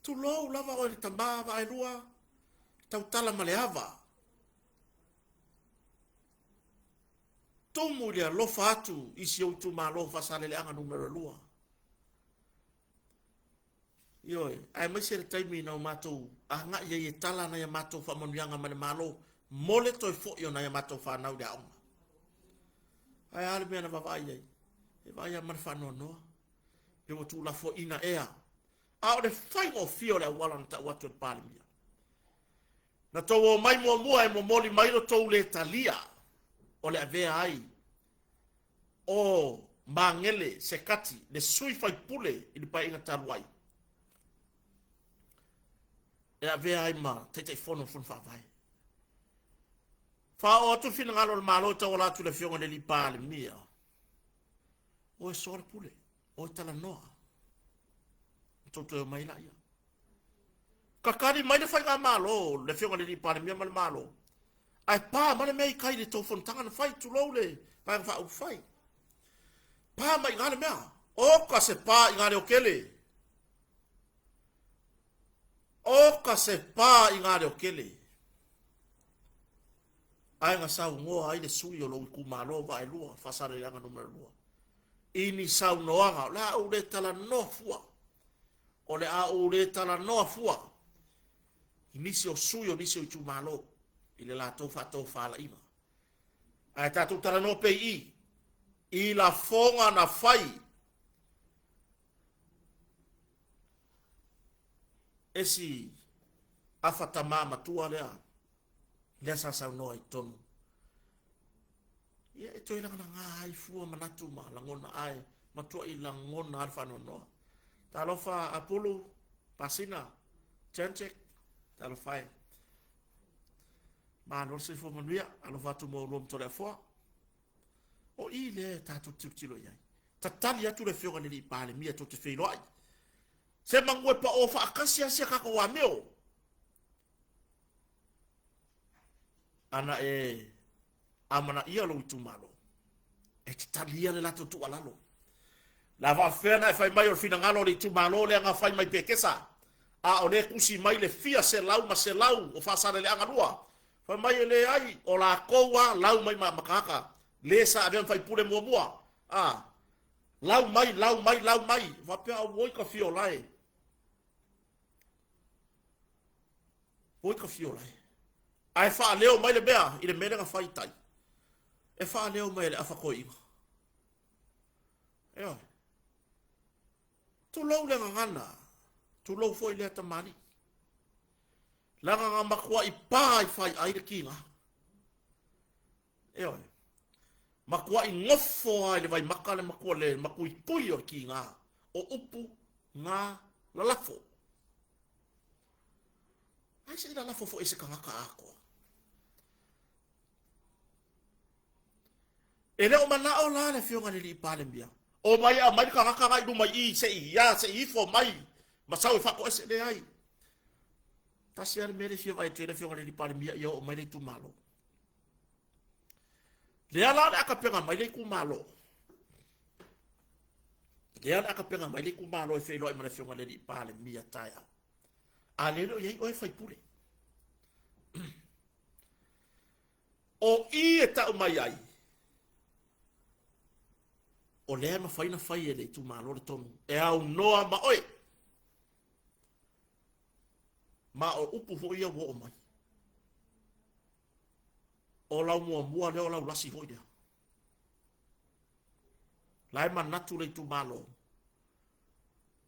Tulou lava oe le tama vaelua, tautala ma le ava. Tumu i le alofa atu i si ou itumalo Faasaleleaga numera 2. Ioe, aemaise le taimi na o matou agai ai e tala nai a matou faamanuiaga mai le Malo mo le toe foi o nai a matou fanau i le aoga. Ae a le mea na vaavaai ai? E vaai lava ma le faanoanoa, pe ua tuulafoaiina ea. A o le faigofie o le auala na tau atu e le Palemia. Na tou omai muamua e momoli mai lo tou le talia o le avea ai o Magele Sekati, le sui faipule i le paeaiga talu ai, e avea ai ma Taitaifono o le Fono Faavae. Faaoo atu le finagalo o le Malo e tauala atu i le Afioga i le Alii Palemia. Oe soa le pule, oe talanoa. Tou toe omai laia. Kakali mai le faigamalo, le Afioga i le Alii Palemia ma le Malo, ae pa ma le mea i tai i le tou fonotaga na fai, tulou le Vaega Faaupufai. Pa mai i ina le mea. Oka se pa i ngā leo kele. Oka se pa i ngā leo kele. Ae na saunoa ai le sui o lou itumalo Vaelua, Faasaleleaga numera 2. I ni saunoaga, o le a ou le talanoa fua. O le a ou le talanoa fua i nisi o sui o nisi o itumalo i le latou faatofalaiga. Ae tatou talanoa pea i i, i lafoga na fai e si afa tamā matua lea, lea sa saunoa i totonu. Ia e toe lagalaga ai fua manatu ma lagona ae matuai lagona lava le faanoanoa. Talofa Apulu, Pasina, Janchek, talofa e. Malo le soifua manuia, alofa atu mo aulua ma Toleafoa. O i lea e tatou tilotilo i ai. Tatali atu le Afioga i le Alii Palemia tou te feiloai. Se manu e pao faatasi lava si a tatou amio. Ana e amanaia lou itumalo, e te talia le latou tuualalo. La faafefea na e fai mai o le finagalo o le itumalo lea na fai mai Pekesa, a o lea tusi mai le fia selau ma selau o Faasaleleaga 2, fai mai e leai, o latou a lau mai ma tagata le sa avea ma faipule muamua, a lau mai, lau mai, lau mai, faapea auoi ka fiola e. Oi ka fiola e. Ae faaleo mai le mea i le mea lea na fai i tai. E faaleo mai e le afa toeaina. Ioe. Tulou le gagana, tulou foi lea tamalii. Leaga na matuai pa i faiai le tiga. Ioe. Matuai nofo lava i le vaimata le matua le matuitui o le tiga o upu na lalafo. Ai se i lalafo foi e se tagata atoa. E le o manao la le Afioga i le Alii Palemia, omai e aumai le tagata la i luma i i se i ia, se i ifo mai ma sau e faatoese. Leai. Tasi lava le mea lea e fia vaai atu ai le Afioga i le Alii Palemia ia oo mai le itumalo. Lea la o le a tapena mai le itumalo. Lea o le a tapena mai le itumalo e feiloai ma le Afioga i le Alii Palemia taeao. A lea e le o i ai oe faipule. O i e tau mai ai, o lea e mafai ona fai e le itumalo le tonu e aunoa ma oe. Ma o upu foi ia ua oo mai. O lau muamua lea, o lau lasi foi lea. La e manatu le itumalo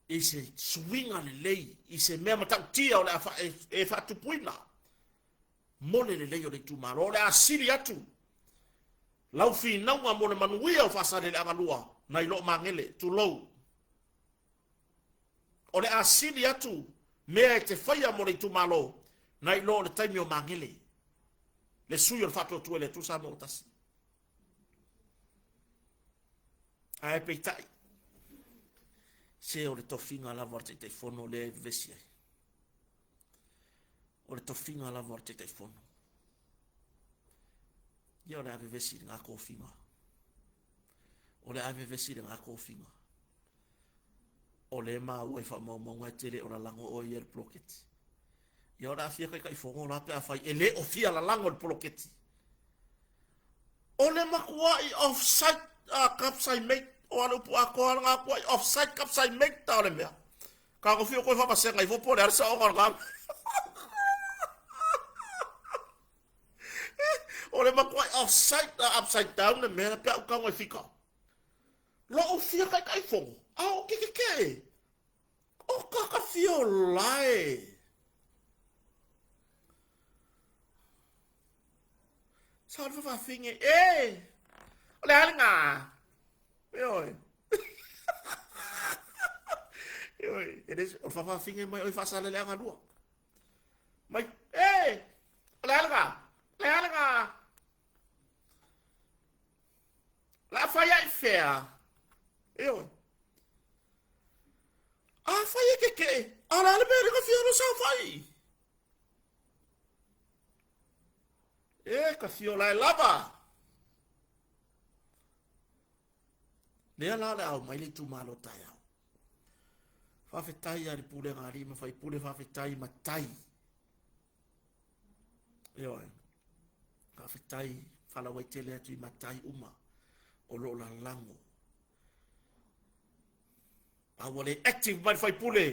i se suiga lelei, i se mea matautia o le a e faatupuina mo le lelei o le itumalo. O le a sili atu lau finauga mo le manuia o Faasaleleaga 2 nai loo Magele, tulou. O le a sili atu mea e te faia mo le itumalo nai lo o le taimi o Magele, le sui o le Faatuatua i le Atua Samoa ua Tasi. Ae peitai, se o le tofiga lava o le Taitaifono lea e vevesi ai. O le tofiga lava o le Taitaifono. Ia o le a vevesi i lena tofiga. O le a vevesi i lena tofiga. O lea e maua i faamaumauga e te le o lalago oe ia i le poloketi. Ia o le a fia Taitaifono la pe afai e le o fia lalago i le poloketi. O le matuai off-site kapsai mate o a le upu atoa lena matuai off-site kapsai mate ta o le mea. Ka ko fio koe whakasega ifo po le ara saoga o le ngā. O le matuai off-site upside down le mea pe au kaunga i fika. Lou fia Taitaifono, a o ke kekee. O kaka fia o lae. Sa o le fafafine, e! O le a le ngā? Ioe. Ioe, e le, o le fafafine mai o i Faasaleleaga 2. Mai, e! O le a le ngā? O le a le ngā? O le a fai ai fea? Ioe. A fai e kekee, a o le a le mea le ka fia lo saofai? E ka fio lae lava. Lea la o le a omai le itumalo taeao. Faafetai a le pulega a alii ma faipule, faafetai matai. Ioe. Faafetai faalauaitele atu i matai uma o lo o lalago. A ua le active mai le faipule,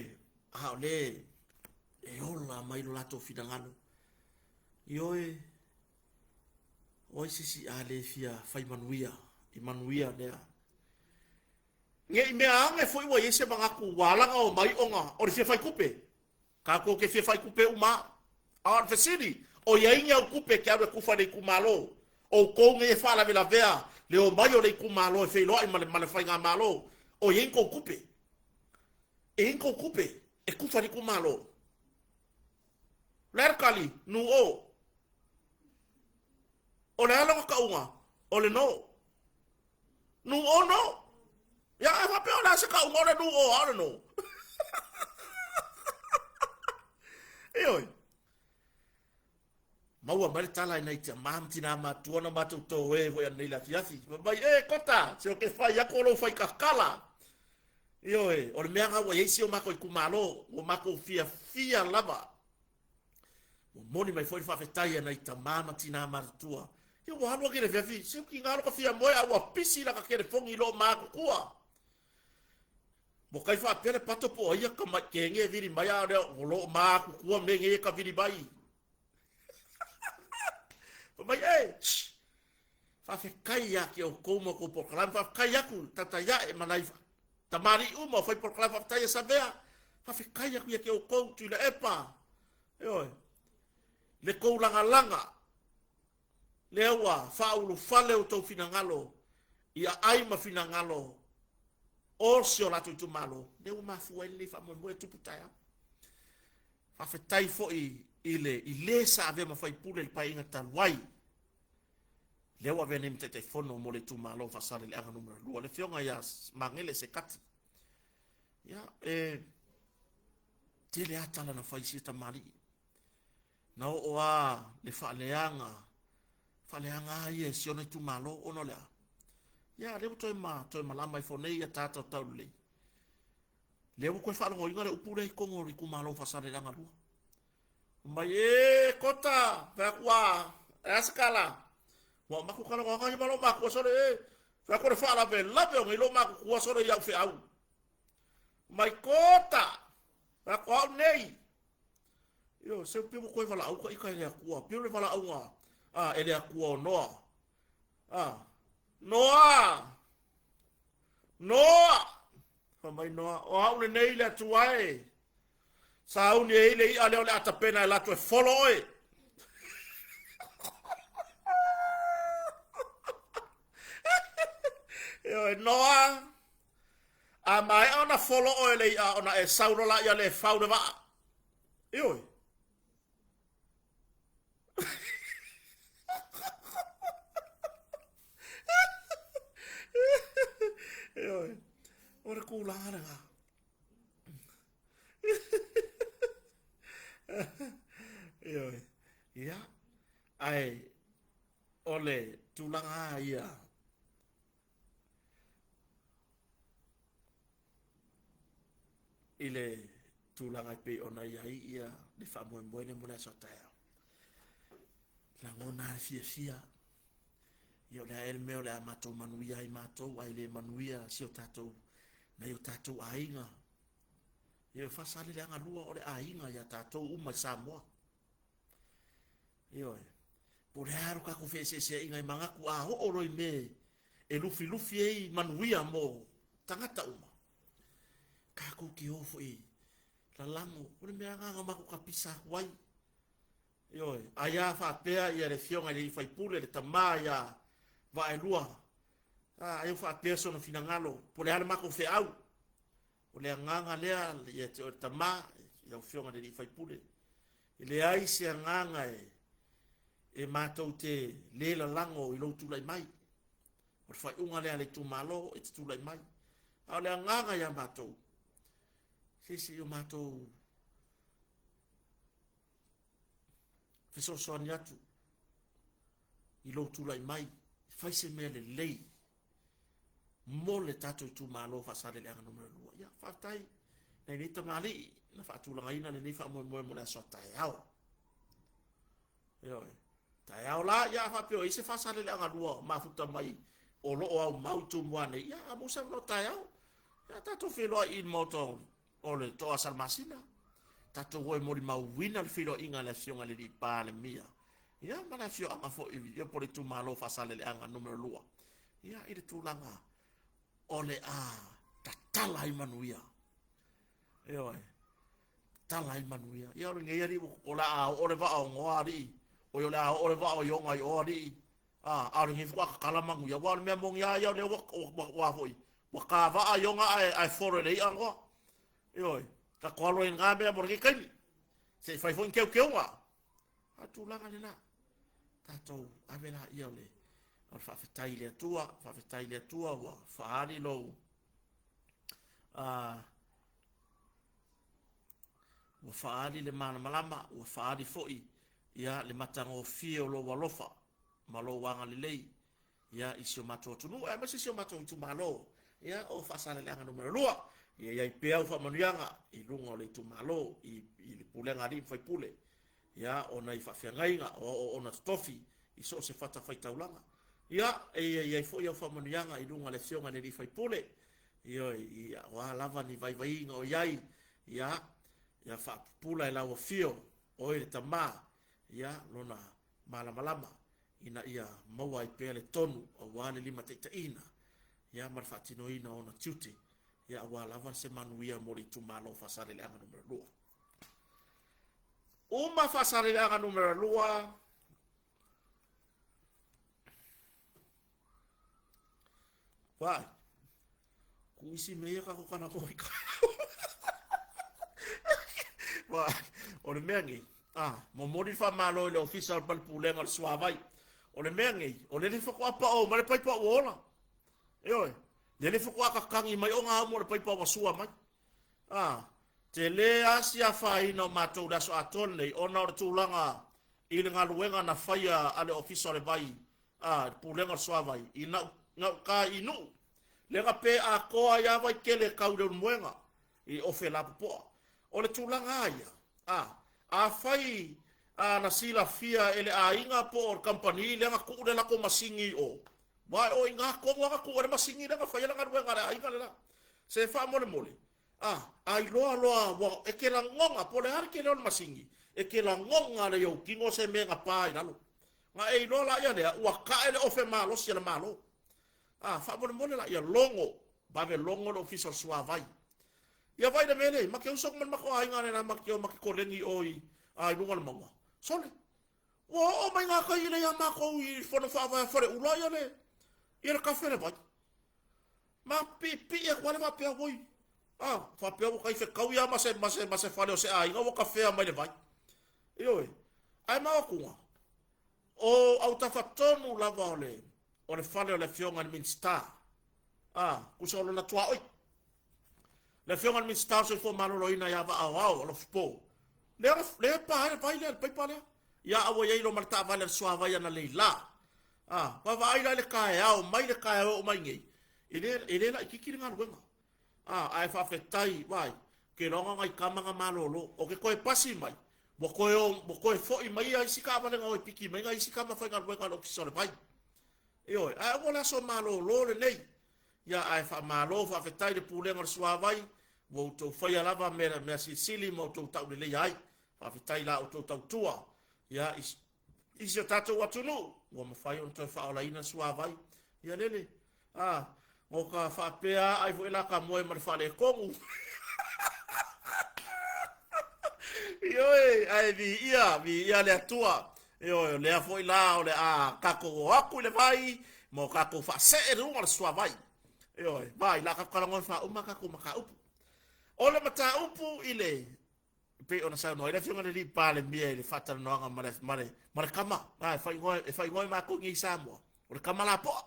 a o le e ola mai lo latou finagalo. Ioe, o ai se isi a le fia fai manuia i manuia lea. Ne i mea ane foi ua i ai se manatu ua ala ona omai ona o le fia fai tupe. Tatou te fia fai tupe uma a. A o le fesili, o i ai ni au tupe e te alu e tufa i le itumalo? Outou nei e faalavelavea le omai o le itumalo e feiloai ma le, ma le faigamalo, o i ai ni tou tupe? E i ai ni tou tupe e tufa i le itumalo? O le a le tali? Nū o. O le a lona tauga? O le no. Nū o no. Ia a faapea o le a se tauga o le nū o, a o le no. Ioe. Maua mai le tala i nai tamā ma tinā matutua na matou toe foi ananei i le afiafi. Fai mai, e Kota, se o ke fai aku o lou fai kakala. Ioe, o le mea lena ua i ai si o matou itumalo, ua matou fiafia lava. Ua momoli mai foi le faafetai a nai tamā ma tinā matutua. Ia ua alu ake i le afiafi, se tiga lo ka fia moe a ua pisi laka telefoni i loo matutua. Ua kai faapea le pato po o ai ia tamai kege e vili mai a o lea o loo matutua me nei e ka vili mai. Fai mai, e, shh, faafetai ia te outou ma outou polokalame, faafetai atu Tataiae ma nai tamalii uma o fai polokalame, faafetai ia Savea, faafetai atu ia te outou Tuilaepa, ioe, le tou lagalaga, lea ua faaulufale outou finagalo i aai ma finagalo o si o latou itumalo, lea ua mafua ai lenei faamoemoe e tupu taeao. Faafetai foi i le i le sa avea ma faipule i le Paeaiga talu ai, lea ua avea nei ma Taitaifono mo le itumalo o Faasaleleaga Nu.2, le Afioga ia Magele Sekati. Ia, e tele lava tala na fai i sia tamalii. Na oo lava le faaleaga, faaleaga lava ia e si ona itumalo ona o le a? Ia, lea ua toe, ma, toe malama ifo nei ia tata o Taulelei. Lea ua toe faalogoina le upu lea i totonu o le itumalo o Faasaleleaga 2. Mai e Kota, fai atu a, e a se tala? Ua matou talanoaga ia ma lou matua sole e. Fai atu o le faalavelave o nei lou matutua sole i au feau. Mai Kota, fai atu au nei. Io, se pei ua toe valaau ta ita e le Atua. Pei o le valaauga a, e le Atua o Noa. A, Noa! Noa! Fai mai Noa, o au lenei le Atua e. Sauni e i le i'a lea o le a tapena e latou e folo oe. Ioe, Noa, a maea ona folo oe le i'a ona e sau loa laia le fau le vaa. Ioe. Ioe, o le tulaga lena. Ioe, ia, ae o le tulaga lava ia i le tulaga e pei ona i ai ia le faamoemoe lea mo le aso a taeao. Lagona le fiafia Ia o le a ea le mea o le a matou manuia ai matou ae le manuia si o tatou nai o tatou aiga. Ia o Faasaleleaga 2 o le aiga ia tatou uma i Samoa. Ioe. Po o le a lo tatou feeseeseaiga i manatu a oo loa i mea e lufilufi ai manuia mo tagata uma. Tatou te o foi lalago, o le mea lena na matou tapisa atu ai. Ioe, ai a faapea ia le afioga i le sui usufono, le tama ia Vaaelua, a, ai ua faapea sona finagalo, po o le a le matou feau. O le agaga lea ia te oe le tama, lau afioga i le sui usufono, e leai se agaga e, e matou te le lalago i lou tulai mai. O le faaiuga lea a le itumalo e te tulai mai. A o le agaga ia matou, se se i o matou fesoasoani atu i lou tulai mai, fai se mea lelei mo le tatou itumalo Faasaleleaga Nu.2. Ia, faafetai nai nei tamalii na faatulagaina lenei faamoemoe mo le aso a taeao. Ioe. Taeao la, ia a faapea o i ai se Faasaleleaga 2 mafuta mai o lo o aumau i Tumua nei, ia a maua se avanoa taeao. Ia tatou feiloai i le maota o le Toa Salamasina, tatou o e molimauina le feiloaiga a le Afioga i le Alii Palemia, ia ma le afioaga foi ia po o le itumalo o Faasaleleaga Nu.2, ia i le tulaga o le a tatala ai manuia. Ioe, tatala ai manuia. Ia o lenei alii o le a oo le vaa o Noa alii, oi o le a oo le vaa o Iona i o alii, a, a o lenei faatoa tatala manuia. Aua o le mea moni lava ia o lea ua, ua, ua, foi, ua tavaa Iona ae, ae folo e le i'a Noa. Ioe, tatou alo ai i lena mea mo lenei taimi. Se i fai foi ni teuteuga. A o le tulaga lena. Tatou ave laia o le, o le faafetai i le Atua, faafetai i le Atua ua faaali lou, ua faaali le malamalama, ua faaali foi ia le matagofie o lou alofa ma lou agalelei ia i si o matou atunuu aemaise si o matou itumalo ia o Faasaleleaga Nu.2. Ia i ai pea au faamanuiaga i luga o le itumalo i, i le pulega a alii ma faipule ia o nai faafeagaiga o ona totofi i so o se fatafaitaulaga. Ia, e i ai foi au faamanuiaga i luga o le afioga i le alii faipule, ioe, ia, o a lava ni vaivaiga o i ai, ia, ia faapupula e lau afio, oe le tama, ia, lona malamalama. ina ia maua ai pea le tonu aua le limataitaiina ia ma le faatinoina o ona tiute ia aua lava se manuia mo le itumalo o Faasaleleaga Nu.2. Uma Faasaleleaga Nu.2, Vai. Ku isi mea ia kako kana koi ka. Vai. O le mea nei, ah, momoli le faamalo i le ofisa o le Pale Pulega o le Suavai. O le mea nei, o lele faatoa pao mai le paipa ua ola. Ioe, lele faatoa kakagi mai o ngā umu o le paipa ua sua mai. Ah, tele asi afaina o matou le aso atoa lenei ona o le tulaga i le galuega na faia a le ofisa o le vai a le Pulega o le Suavai i gauta i Nuu, lea pe atoa ai lava vai tele e tau i le Ulumoega i ofe lapopoa. O le tulaga a ia, a, afai a na silafia e le aiga po o le kamupani lea na tuu le latou masini i o, aua e o i ina tonu lava na tuu ai le masini lea na fai ai le galuega a le aiga le la. Se faamolemole, a, a iloa loa ua, e te lagona, po o le a le tele o le masini, e te lagona le ou tino se mea na pa i lalo. Na e iloa laia lea, ua tae le ofe malosi a le Malo. A, faamolemole laia, logo, vave logo le Ofisa o le Suavai. Ia vaai le mea lea, ma te uso atu ma le matou aiga lena ma te o ma te koleni i o i, a, i luga o le mauga. Sole, ua oo mai ngā kai i ia matou i fono faavae a Faleula ia le, ia le kafe le vai. Ma piipii atu lava le faapea, oi, a, faapea ua tai fetau ia ma se, ma se, ma se fale o se aiga ua kafea mai le vai. Ioe, ae maotuga, o autafa tonu lava o le, o le fale o le afioga i le Minisita, a, tusa o lona tuaoi. Le afioga i le Minisita o le Soifua Maloloina ia Vaaoao Alofipo, lea, lea e pa ai le vai lea, le paipa lea. Ia a ua i ai loa ma le taavale a le suavai analeila. A, vaavaai la i le taeao, mai le taeao e oo mai nei, e le, e le laitiiti le galuega. A, ae faafetai, vaai, ou te iloa na o nai tama na malolo. Ou te toe pasi mai, ua toe, o, ua toe foi mai ia isi taavale na o e piki mai nai isi tama faigaluega a le Ofisa o le Vai. Ioe, ae aua le aso malolo lenei. Ia, ae faamalo, faafetai i le Pulega o le Suavai, ua outou faia lava mea, mea silisili ma outou tauleleia ai. Faafetai i la outou tautua, ia, i, i si o tatou atunuu, ua mafai ona toe faaolaina le suavai. Ia lele, a, o ka faapea ai foi la ka moe ma le faaletonu. Ioe, ae viia, viia le Atua. Ioe, o lea foi la o le a tatou o atu i le vai, ma o tatou faasee le luga o le suavai. Ioe, vai, la tatou talanoa e faauma tatou mataupu. O le mataupu i le e pei ona saunoa ai le Afioga i le Alii Palemia i le faatalanoaga ma le, ma le, ma le tama, a, e faaigoa, e faaigoa e matou nei i Samoa, o le tama lapoa,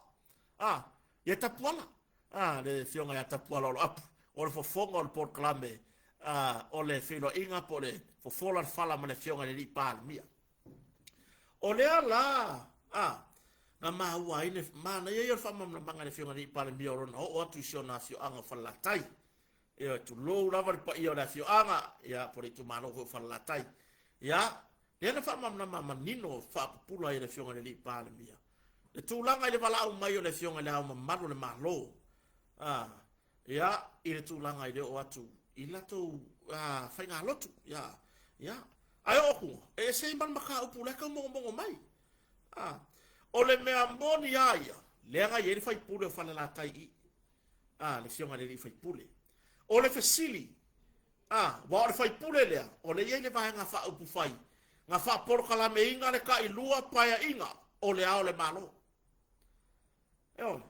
a, ia Tapuala, a, le Afioga ia Tapuala Oloapu, o le fofoga o le polokalame, a, o le feiloaiga po o le fofola le fala ma le Afioga i le Alii Palemia. O lea la, a, na maua ai le manaia ia o le faamalamalamaga a le Afioga i le Alii Palemia o lona oo atu i si ona afioaga o Falelatai. Ia, tulou lava le paia o le afioaga, ia, po o le itumalo foi o Falelatai. Ia, lea na faamalamalama manino faapupula ai e le Afioga i le Alii Palemia le tulaga i le valaau mai o le Afioga i le Ao Mamalu o le Malo, a, ia, i le tulaga i le oo atu i latou a, faigalotu, ia, ia. Ae oo atu, e ese ai ma le mataupu la e tau mogomogo mai. A, o le mea moni lava ia, lea na i ai le faipule o Falelatai i a le afioga i le alii faipule. O le fesili, a, aua o le faipule lea, o lea e i ai le vaega faaupufai na faapolokalameina le tailua paeaiga o le Ao o le Malo. Ioe.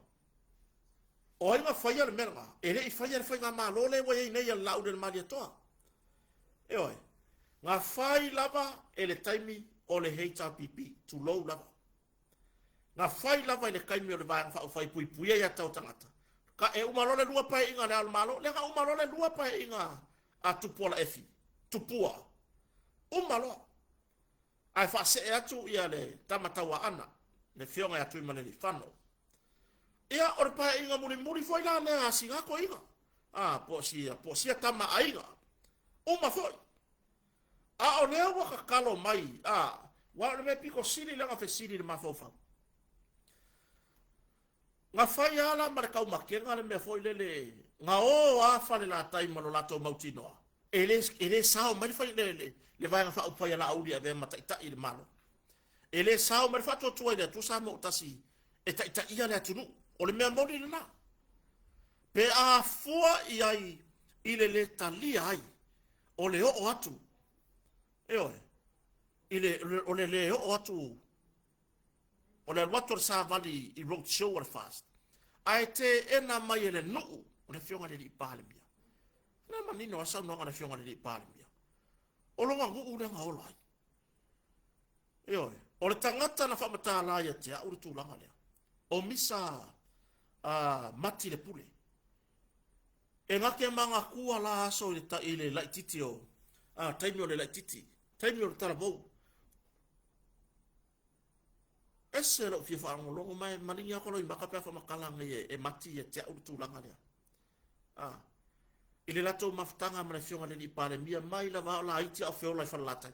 O ai na faia le mea lena? E le i faia e le faigamalo lea ua i ai nei a le Laauli o le Malietoa. Ioe. Na fai lava e le taimi o le HRPP, tulou lava. Na fai lava i le taimi o le Vaega Faaupufai e puipuia ia tau tagata. Ka e uma loa le lua paeaiga a Le Ao o le Malo, lea na uma loa le lua paeaiga a Tupuola Efi, Tupua. Uma loa. Ae faasee atu ia le tama Tauaana, le afioga ia Tuimalealiifano. Ia, o le paeaiga mulimuli foi la lea a sina toeaina, a, po o sia, po o sia tama aiga. Uma foi. A o lea ua tatalo mai, a, aua o le mea pito sili lea na fesili i le mafaufau. Na fai lava la ma le taumatega le mea foi lele, na o lava Falelatai ma lo latou mautinoa, e le, e le sao mai le, fai, le, le, le Vaega Faaupufai a Laauli e avea ma taitai i le Malo. E le sao mai le faatuatua i le Atua Samoa ua tasi e taitaia le atunuu. O le mea moni lena. Pe a fua i ai i le le talia ai o le oo atu, ioe, i le, o le le oo atu o le alu atu o le savali i road show a le FAST, ae teena mai e le nuu o le Afioga i le Alii Palemia. Na manino a saunoaga a le Afioga i le Alii Palemia. O lona nuu lea na ola ai. Ioe, o le tagata na faamatala ia te au le tulaga lea, o Misa Mati le Pule. E na te manatua la aso i le, i le laititi o, taimi o le laititi, taimi o le talavou. Ese lou fia faalogologo ma e maligi atu loimata pe a faamatala nei e, e Mati ia te au le tulaga lea. I le latou mafutaga ma le Afioga i le Alii Palemia mai lava a o laiti a o feola i Falelatai.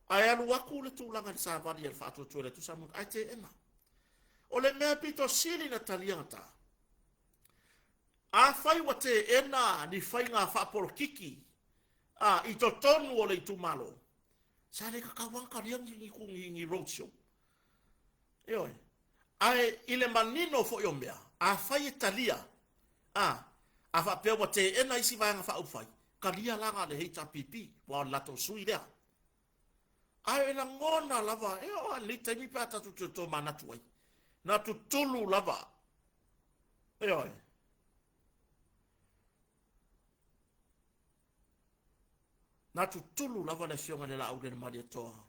Ae alu atu le tulaga i le savali a le faatuatua i le Atua Samoa, ae teena. O le mea pito sili na talia gata, afai ua teena ni faiga faapolokiki a, i totonu o le itumalo, sa le tatau lava ona talia ni, ni, ni, ni road show. Ioe. Ae i le manino foi o mea, afai e talia, a, a faapea ua teena isi vaega faaupufai, talia la na o le HRPP, aua o le latou sui lea. Ae e lagona lava, e oo lava i lenei taimi pe a tatou toe tomanatu ai, na tutulu lava, ioe, na tutulu lava le Afioga i le Laaulialemalietoa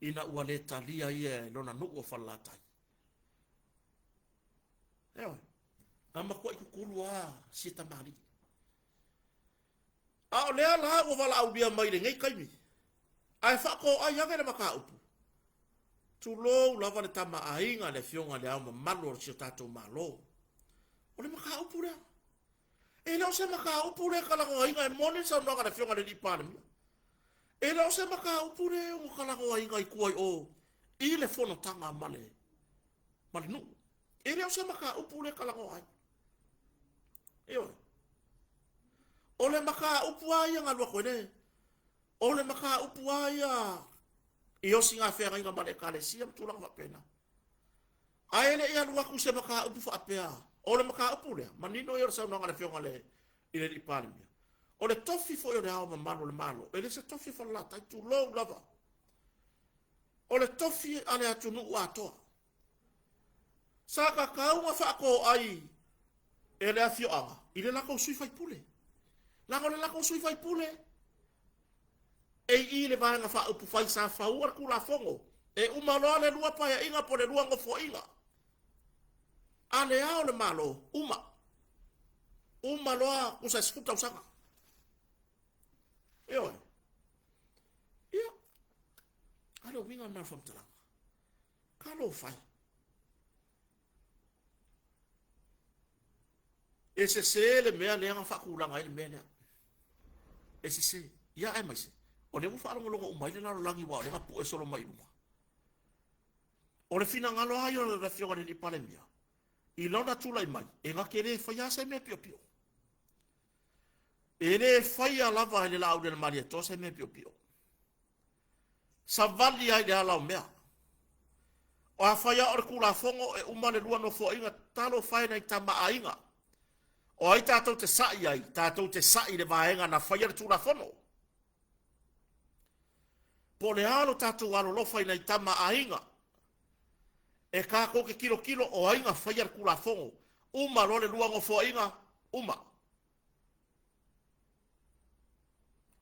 ina ua le talia ia e lona nuu o Falelatai. Ioe, na matuai tutulu lava si tamalii. A o lea la ua valaaulia mai i lenei taimi, ae faatoai ane le mataupu, tulou lava le tama aiga le Afioga i le Ao Mamalu o si o tatou Malo. O le mataupu lea. E le o se mataupu lea e talanoaina, e moni le saunoaga a le Afioga i le Alii Palemia. E le o se mataupu lea e ono talanoaina i tua i o i le fonotaga ma le, ma le nuu. E le o se mataupu lea e talanoa ai. Ioe. O le mataupu lava ia na alu atu ai le, o le mataupu lava ia i osi feagaiga ma le Ekalesia ma tulaga faapena. Ae le i alu atu se mataupu faapea, o le mataupu lea, manino ia o le saunoaga a le Afioga i le Alii Palemia. O le tofi foi o le Ao Mamalu o le Malo, e le se tofi e Falelatai, tulou lava. O le tofi a le atunuu atoa. Sa tatau ona faatoai e le afioaga i le latou sui faipule. Leaga o le latou sui faipule e i i le Vaega Faaupufai sa faua le Tulafono e uma loa le lua paeaiga po o le lua nofoaiga a le Ao o le Malo, uma. Uma loa tusa e 10 tausaga. Ioe. Ia, a le uiga lena o le faamatalaga. Talofa e. E sese le mea lea na faatulaga ai le mea lea. E sese. Ia aemaise, o lea ua faalogologo uma ai le lalolagi aua o lea na pue solo mai i luga. O le finagalo lava ia o le Afioga i le Alii Palemia, i lona tulai mai, e na te le faia se mea piopio. E le faia lava e le Laaulialemalietoa se mea piopio. Savali ai le ala o mea. O afai lava o le Tulafono e uma le lua nofoaiga, talofa e nai tama aiga. O ai tatou te sa'i ai? Tatou te sa'i i le vaega na faia le Tulafono. Po o le a lo tatou alolofa i nai tama aiga? E tatou te tilotilo o ai na faia le Tulafono. Uma loa le lua nofoaiga, uma.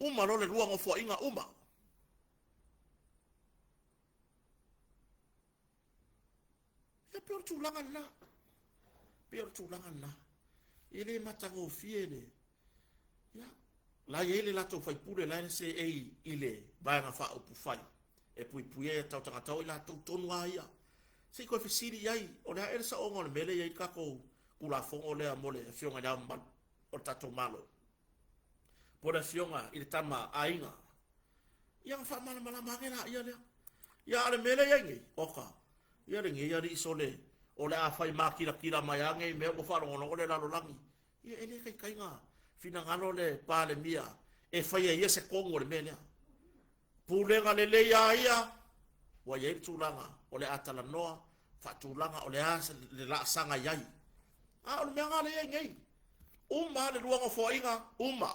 Uma loa le lua nofoaiga, uma. Ia pei o le tulaga lena. Pei o le tulaga lena. E le matagofie le... Ia, la i ai le latou faipule la e seei i le Vaega Faaupufai e puipuia ia tau tagata o i latou tonu lava ia. Se i toe fesili i ai, o le a ea le saoga o le mea lea e i ai le tatou Tulafono lea mo le Afioga i le Ao Mamalu o le tatou Malo, po o le Afioga i le Tama Aiga. Ia ona faamalamalama ane laia lea. Ia a o le mea lea e i ai nei, oka, ia lenei alii sole, o le a fai makilatila mai lava nei mea ua faalogologo le lalolagi. Ia e le taitai na finagalo le Palemia e faia e ia se tonu o le mea lea. Pulega lelei a ia, Ua i ai le tulaga o le a talanoa faatulaga o le a le laasaga i ai. A o le mea lena lea e i ai nei. Uma lava le lua nofoaiga, uma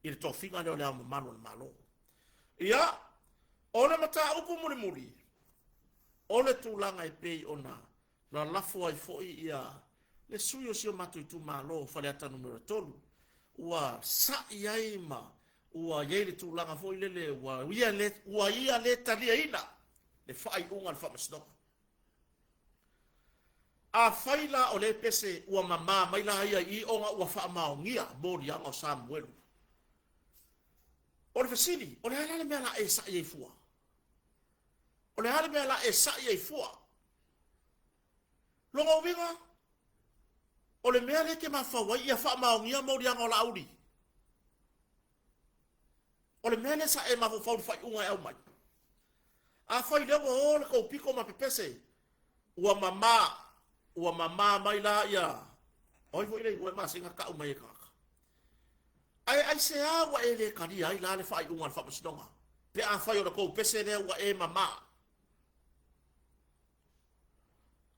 i le tofiga lea o le Ao Mamalu o le Malo. Ia, o le mataupu mulimuli, o le tulaga e pei ona lalafo ai foi ia le sui o si o matou itumalo o Faleata Nu.3, ua sa'i ai ma ua i ai le tulaga foi lele ua ia le, ua ia le taliaina le faaiuga a le Faamasinoga. Afai la o lea pese ua mamā mai la ia i i ona ua faamaonia moliaga o Samuelu. O le fesili, o le a la le mea la e sa'i ai fua? O le a le mea la e sa'i ai fua? Lona uiga, o le mea lea e te mafau ai ia faamaonia moliaga o Laauli. O le mea lea sa e mafaufau i le faaiuga e aumai. Afai lea ua o le tou pito ma pepese, ua mama, ua mama mai la ia, o ai foi le igoa e masina tau mai e tagata. Ae aisea ua e le talia ai la le faaiuga a le faamasinoga, pe afai o le tou pese lea ua e mama.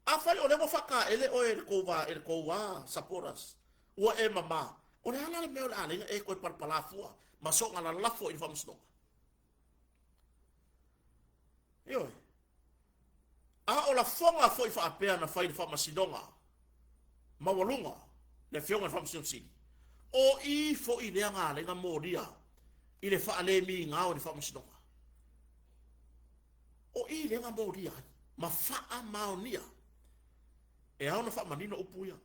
Afai o lea ua faataele oe e le tou va, e le tou a supporters, ua e mama, o le a la le mea o le a ala ai ona e toe palapala fua ma soona lalafo i le faamasinoga? Ioe. A o lafoga foi faapea na fai i le faamasinoga maualuga, le afioga i le Faamasino Sili, o i foi lea na ala ai ona molia i le faalemigao i le faamasinoga. O i lea na molia ai ma faamaonia. E ao ona faamanino upu ia.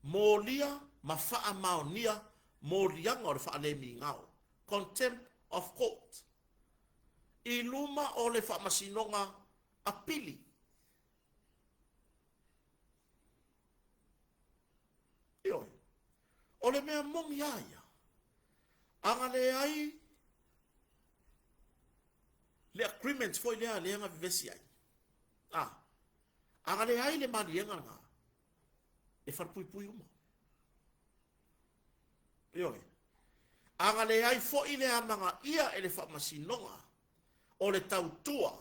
Molia ma faamaonia moliaga o le faalemigao, contempt of court, i luma o le faamasinoga apili. Ioe. O le mea moni a ia, a na leai le agreement foi lea lea na vevesi ai, a, a na leai le maliega lena, e falepuipui uma. Ioe. A na leai foi le amanaia e le faamasinoga o le tautua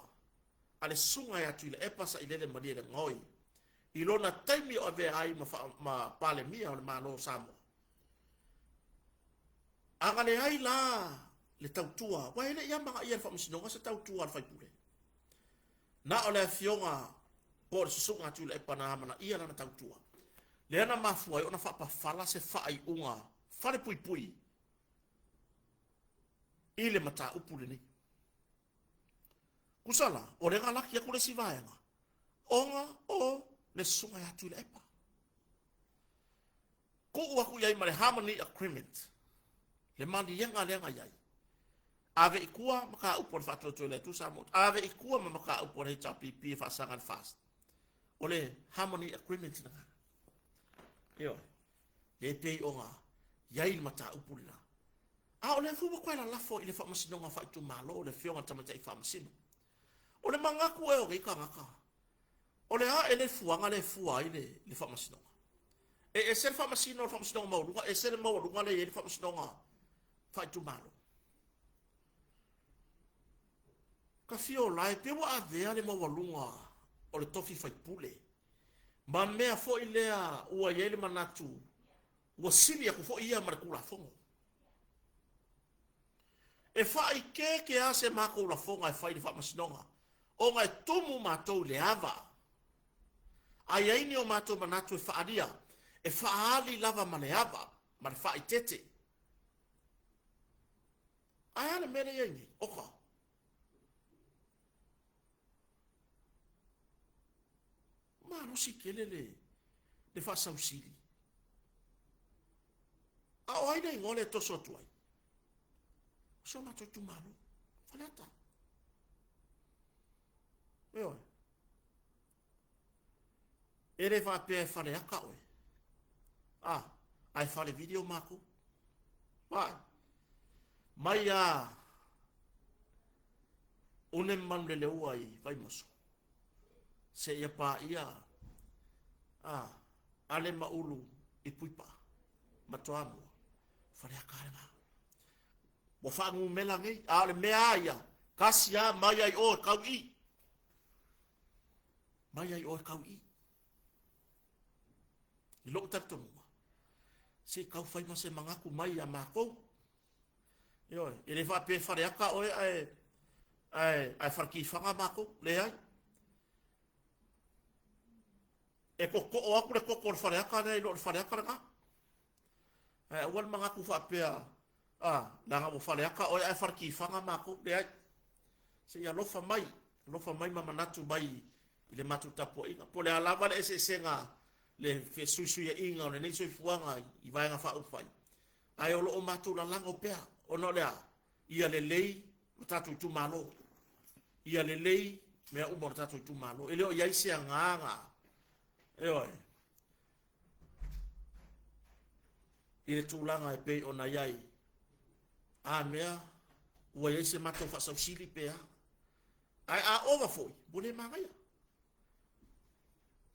a le susuga ia Tuilaepa Sailele Malielegaoi i lona taimi o avea ai ma, ma Palemia o le Malo o Samoa. A na leai la le tautua, aua e le i amanaia e le faamasinoga se tautua a le faipule. Na o le afioga po o le susuga a Tuilaepa na amanaia lana tautua, lea na mafua ai ona faapafala se faaiuga falepuipui i le mataupu lenei. Tusa la, o lea na laki atu le isi vaega, ona o le susuga ia Tuilaepa. Tuu atu i ai ma le Harmony Agreement, le maliega lea na i ai. Ave i tua mataupu a le Faatuatua i le Atua Samoa, ave i tua ma mataupu a le HRPP e faasaga i le FAST. O le Harmony Agreement lena. Ioe. Le pei ona i ai le mataupu lena. A o lea foi ua toe lalafo i le Faamasinoga Faaitumalo le Afioga i le Tamaitai Faamasino. O le manatu ea o nei tagata, o le a ea le fuaga lea e fua ai le, le Faamasinoga? E ese le Faamasino o le Faamasinoga Maualuga, ese le maualuga lea e i ai le Faamasinoga Faaitumalo. Ka fia o lae, pe ua avea le maualuga o le tofi faipule ma mea foi lea ua i ai le manatu ua sili atu foi ia ma le Tulafono. E faaikeeke lava se matou lafoga e fai i le Faamasinoga, ona e tumu matou i le ava. A i ai ni o matou manatu e faaalia, e faaali lava ma le ava, ma le faaeteete. Ae a le mea lea e i ai nei? Oka. Malosi tele le, le faasausili. A o ai le igoa lea e toso atu ai? O si o matou itumalo, Faleata. Ioe. E le faapea e faleata oe. A, ae fale video matou. Vai. Mai a une Manuleleua i Vaimoso. Seia paia a Ale ma Ulu i Puipaa ma Toamua. Faleata lena. Ua faanumela nei, a o le mea a ia, tasi a mai ai o e tau i. Mai ai oe kau i i. I lou talitonuga, se i tau fai ma se manatu mai ia matou. Ioe, e le faapea e faleata oe ae, ae, ae faletifaga matou. Leai. E totoo atu le toto o le faleata lea i lo le faleata lena. Ae aua le manatu faapea, a, leaga ua faleata oe ae faletifaga matou. Leai. Se i alofa mai, alofa mai ma manatu mai i le matou tapuaiga. Po o le a lava le eseesega, le fesuisuiaiga o lenei soifuaga i vaega faaupufai, ae o lo o matou lalago pea, ona o le a? Ia lelei lo tatou itumalo. Ia lelei mea uma o le tatou itumalo. E le o i ai se agaga, ioe, i le tulaga e pei ona i ai. A mea, ua i ai se matou faasausili pe a. Ae a ova foi, ua le manaia.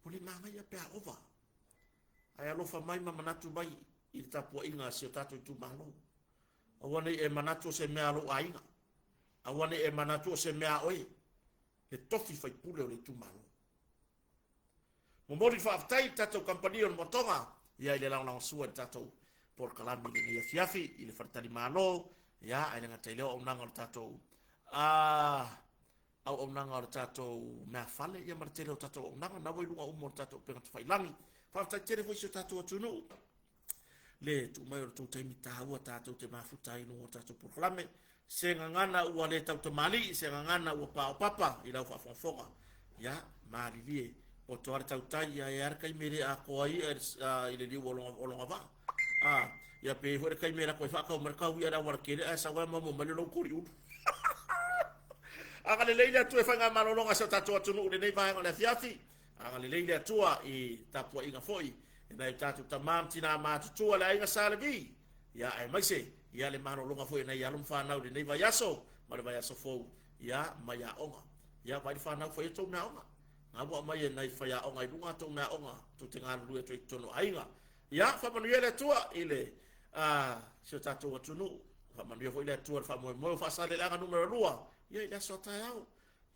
Ua le manaia pe a ova. Ae alofa mai ma manatu mai i le tapuaiga a si o tatou itumalo. Aua ne i e manatu o se mea a lou aiga. Aua ne i e manatu o se mea a oe, le tofi faipule o le itumalo. Momoli le faafetai i le tatou kamupani o le Motoga ia i le lagolagosua i le tatou polokalame i lenei afiafi i le faletalimalo ia ae le gata i lea o auaunaga o le tatou auaunaga o le tatou meafale ia ma le tele o tatou auaunaga na ua i luga uma o le tatou upega tafailagi. Faafetai tele foi i si o tatou atunuu le tuu mai o le tou taimi taua tatou te mafuta ai i luga o tatou polokalame. Se gagana ua le tautamalii, se gagana ua paopapa i lau faafogafoga. Ia, malilie, poto lava le tautai, ia e i ai lava le taimi e le atoa ai i'a i le liu o lona vaa. A, ia pe i ai foi le taimi e alu atu ai faatau mai le tau i'a i le aualatele ae sau lava maua mai le lou koliulu. Agalelei le Atua i faigamalologa a si o tatou atunuu i lenei vaega o le afiafi. Agalelei le Atua i tapuaiga foi e nai o tatou tama ma tina matutua le aiga Sa Levi, ia aemaise ia le malologa foi e nai alo ma fanau i lenei vaiaso ma le vaiaso fou, ia mai aoga. Ia vaai le fanau fai a tou meaaoga. Na ua aumai e nai faiaoga i luga a tou meaaoga tou te galulue atu ai i totonu o aiga. Ia faamanuia le Atua i le si o tatou atunuu. Faamanuia foi le Atua i le faamoemoe o Faasaleleaga numera 2 ia i le aso a taeao.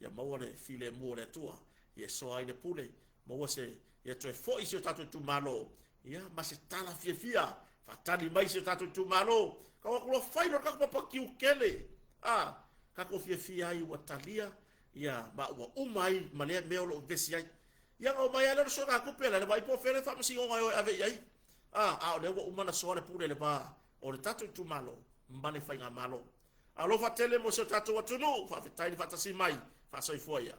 Ia maua le filemu o le Atua, ia soa ai le pule, maua se, ia toe foi si o tatou itumalo, ia ma se tala fiafia, faatali mai si o tatou itumalo, kau atu loa fai loa le tatou papa kiukele, a, tatou fiafia ai ua talia, ia, ma ua uma ai ma lea mea o lo o vevesi ai. Ia na omai lava lea o le soagatupe la le vaai po o fea le faamasinoga e o e ave i ai, a, a o lea ua uma ona soa le pule i le va o le tatou itumalo ma le faigamalo. Alofa tele mo si o tatou atunuu, faafetai le faatasi mai, faasoifua ia.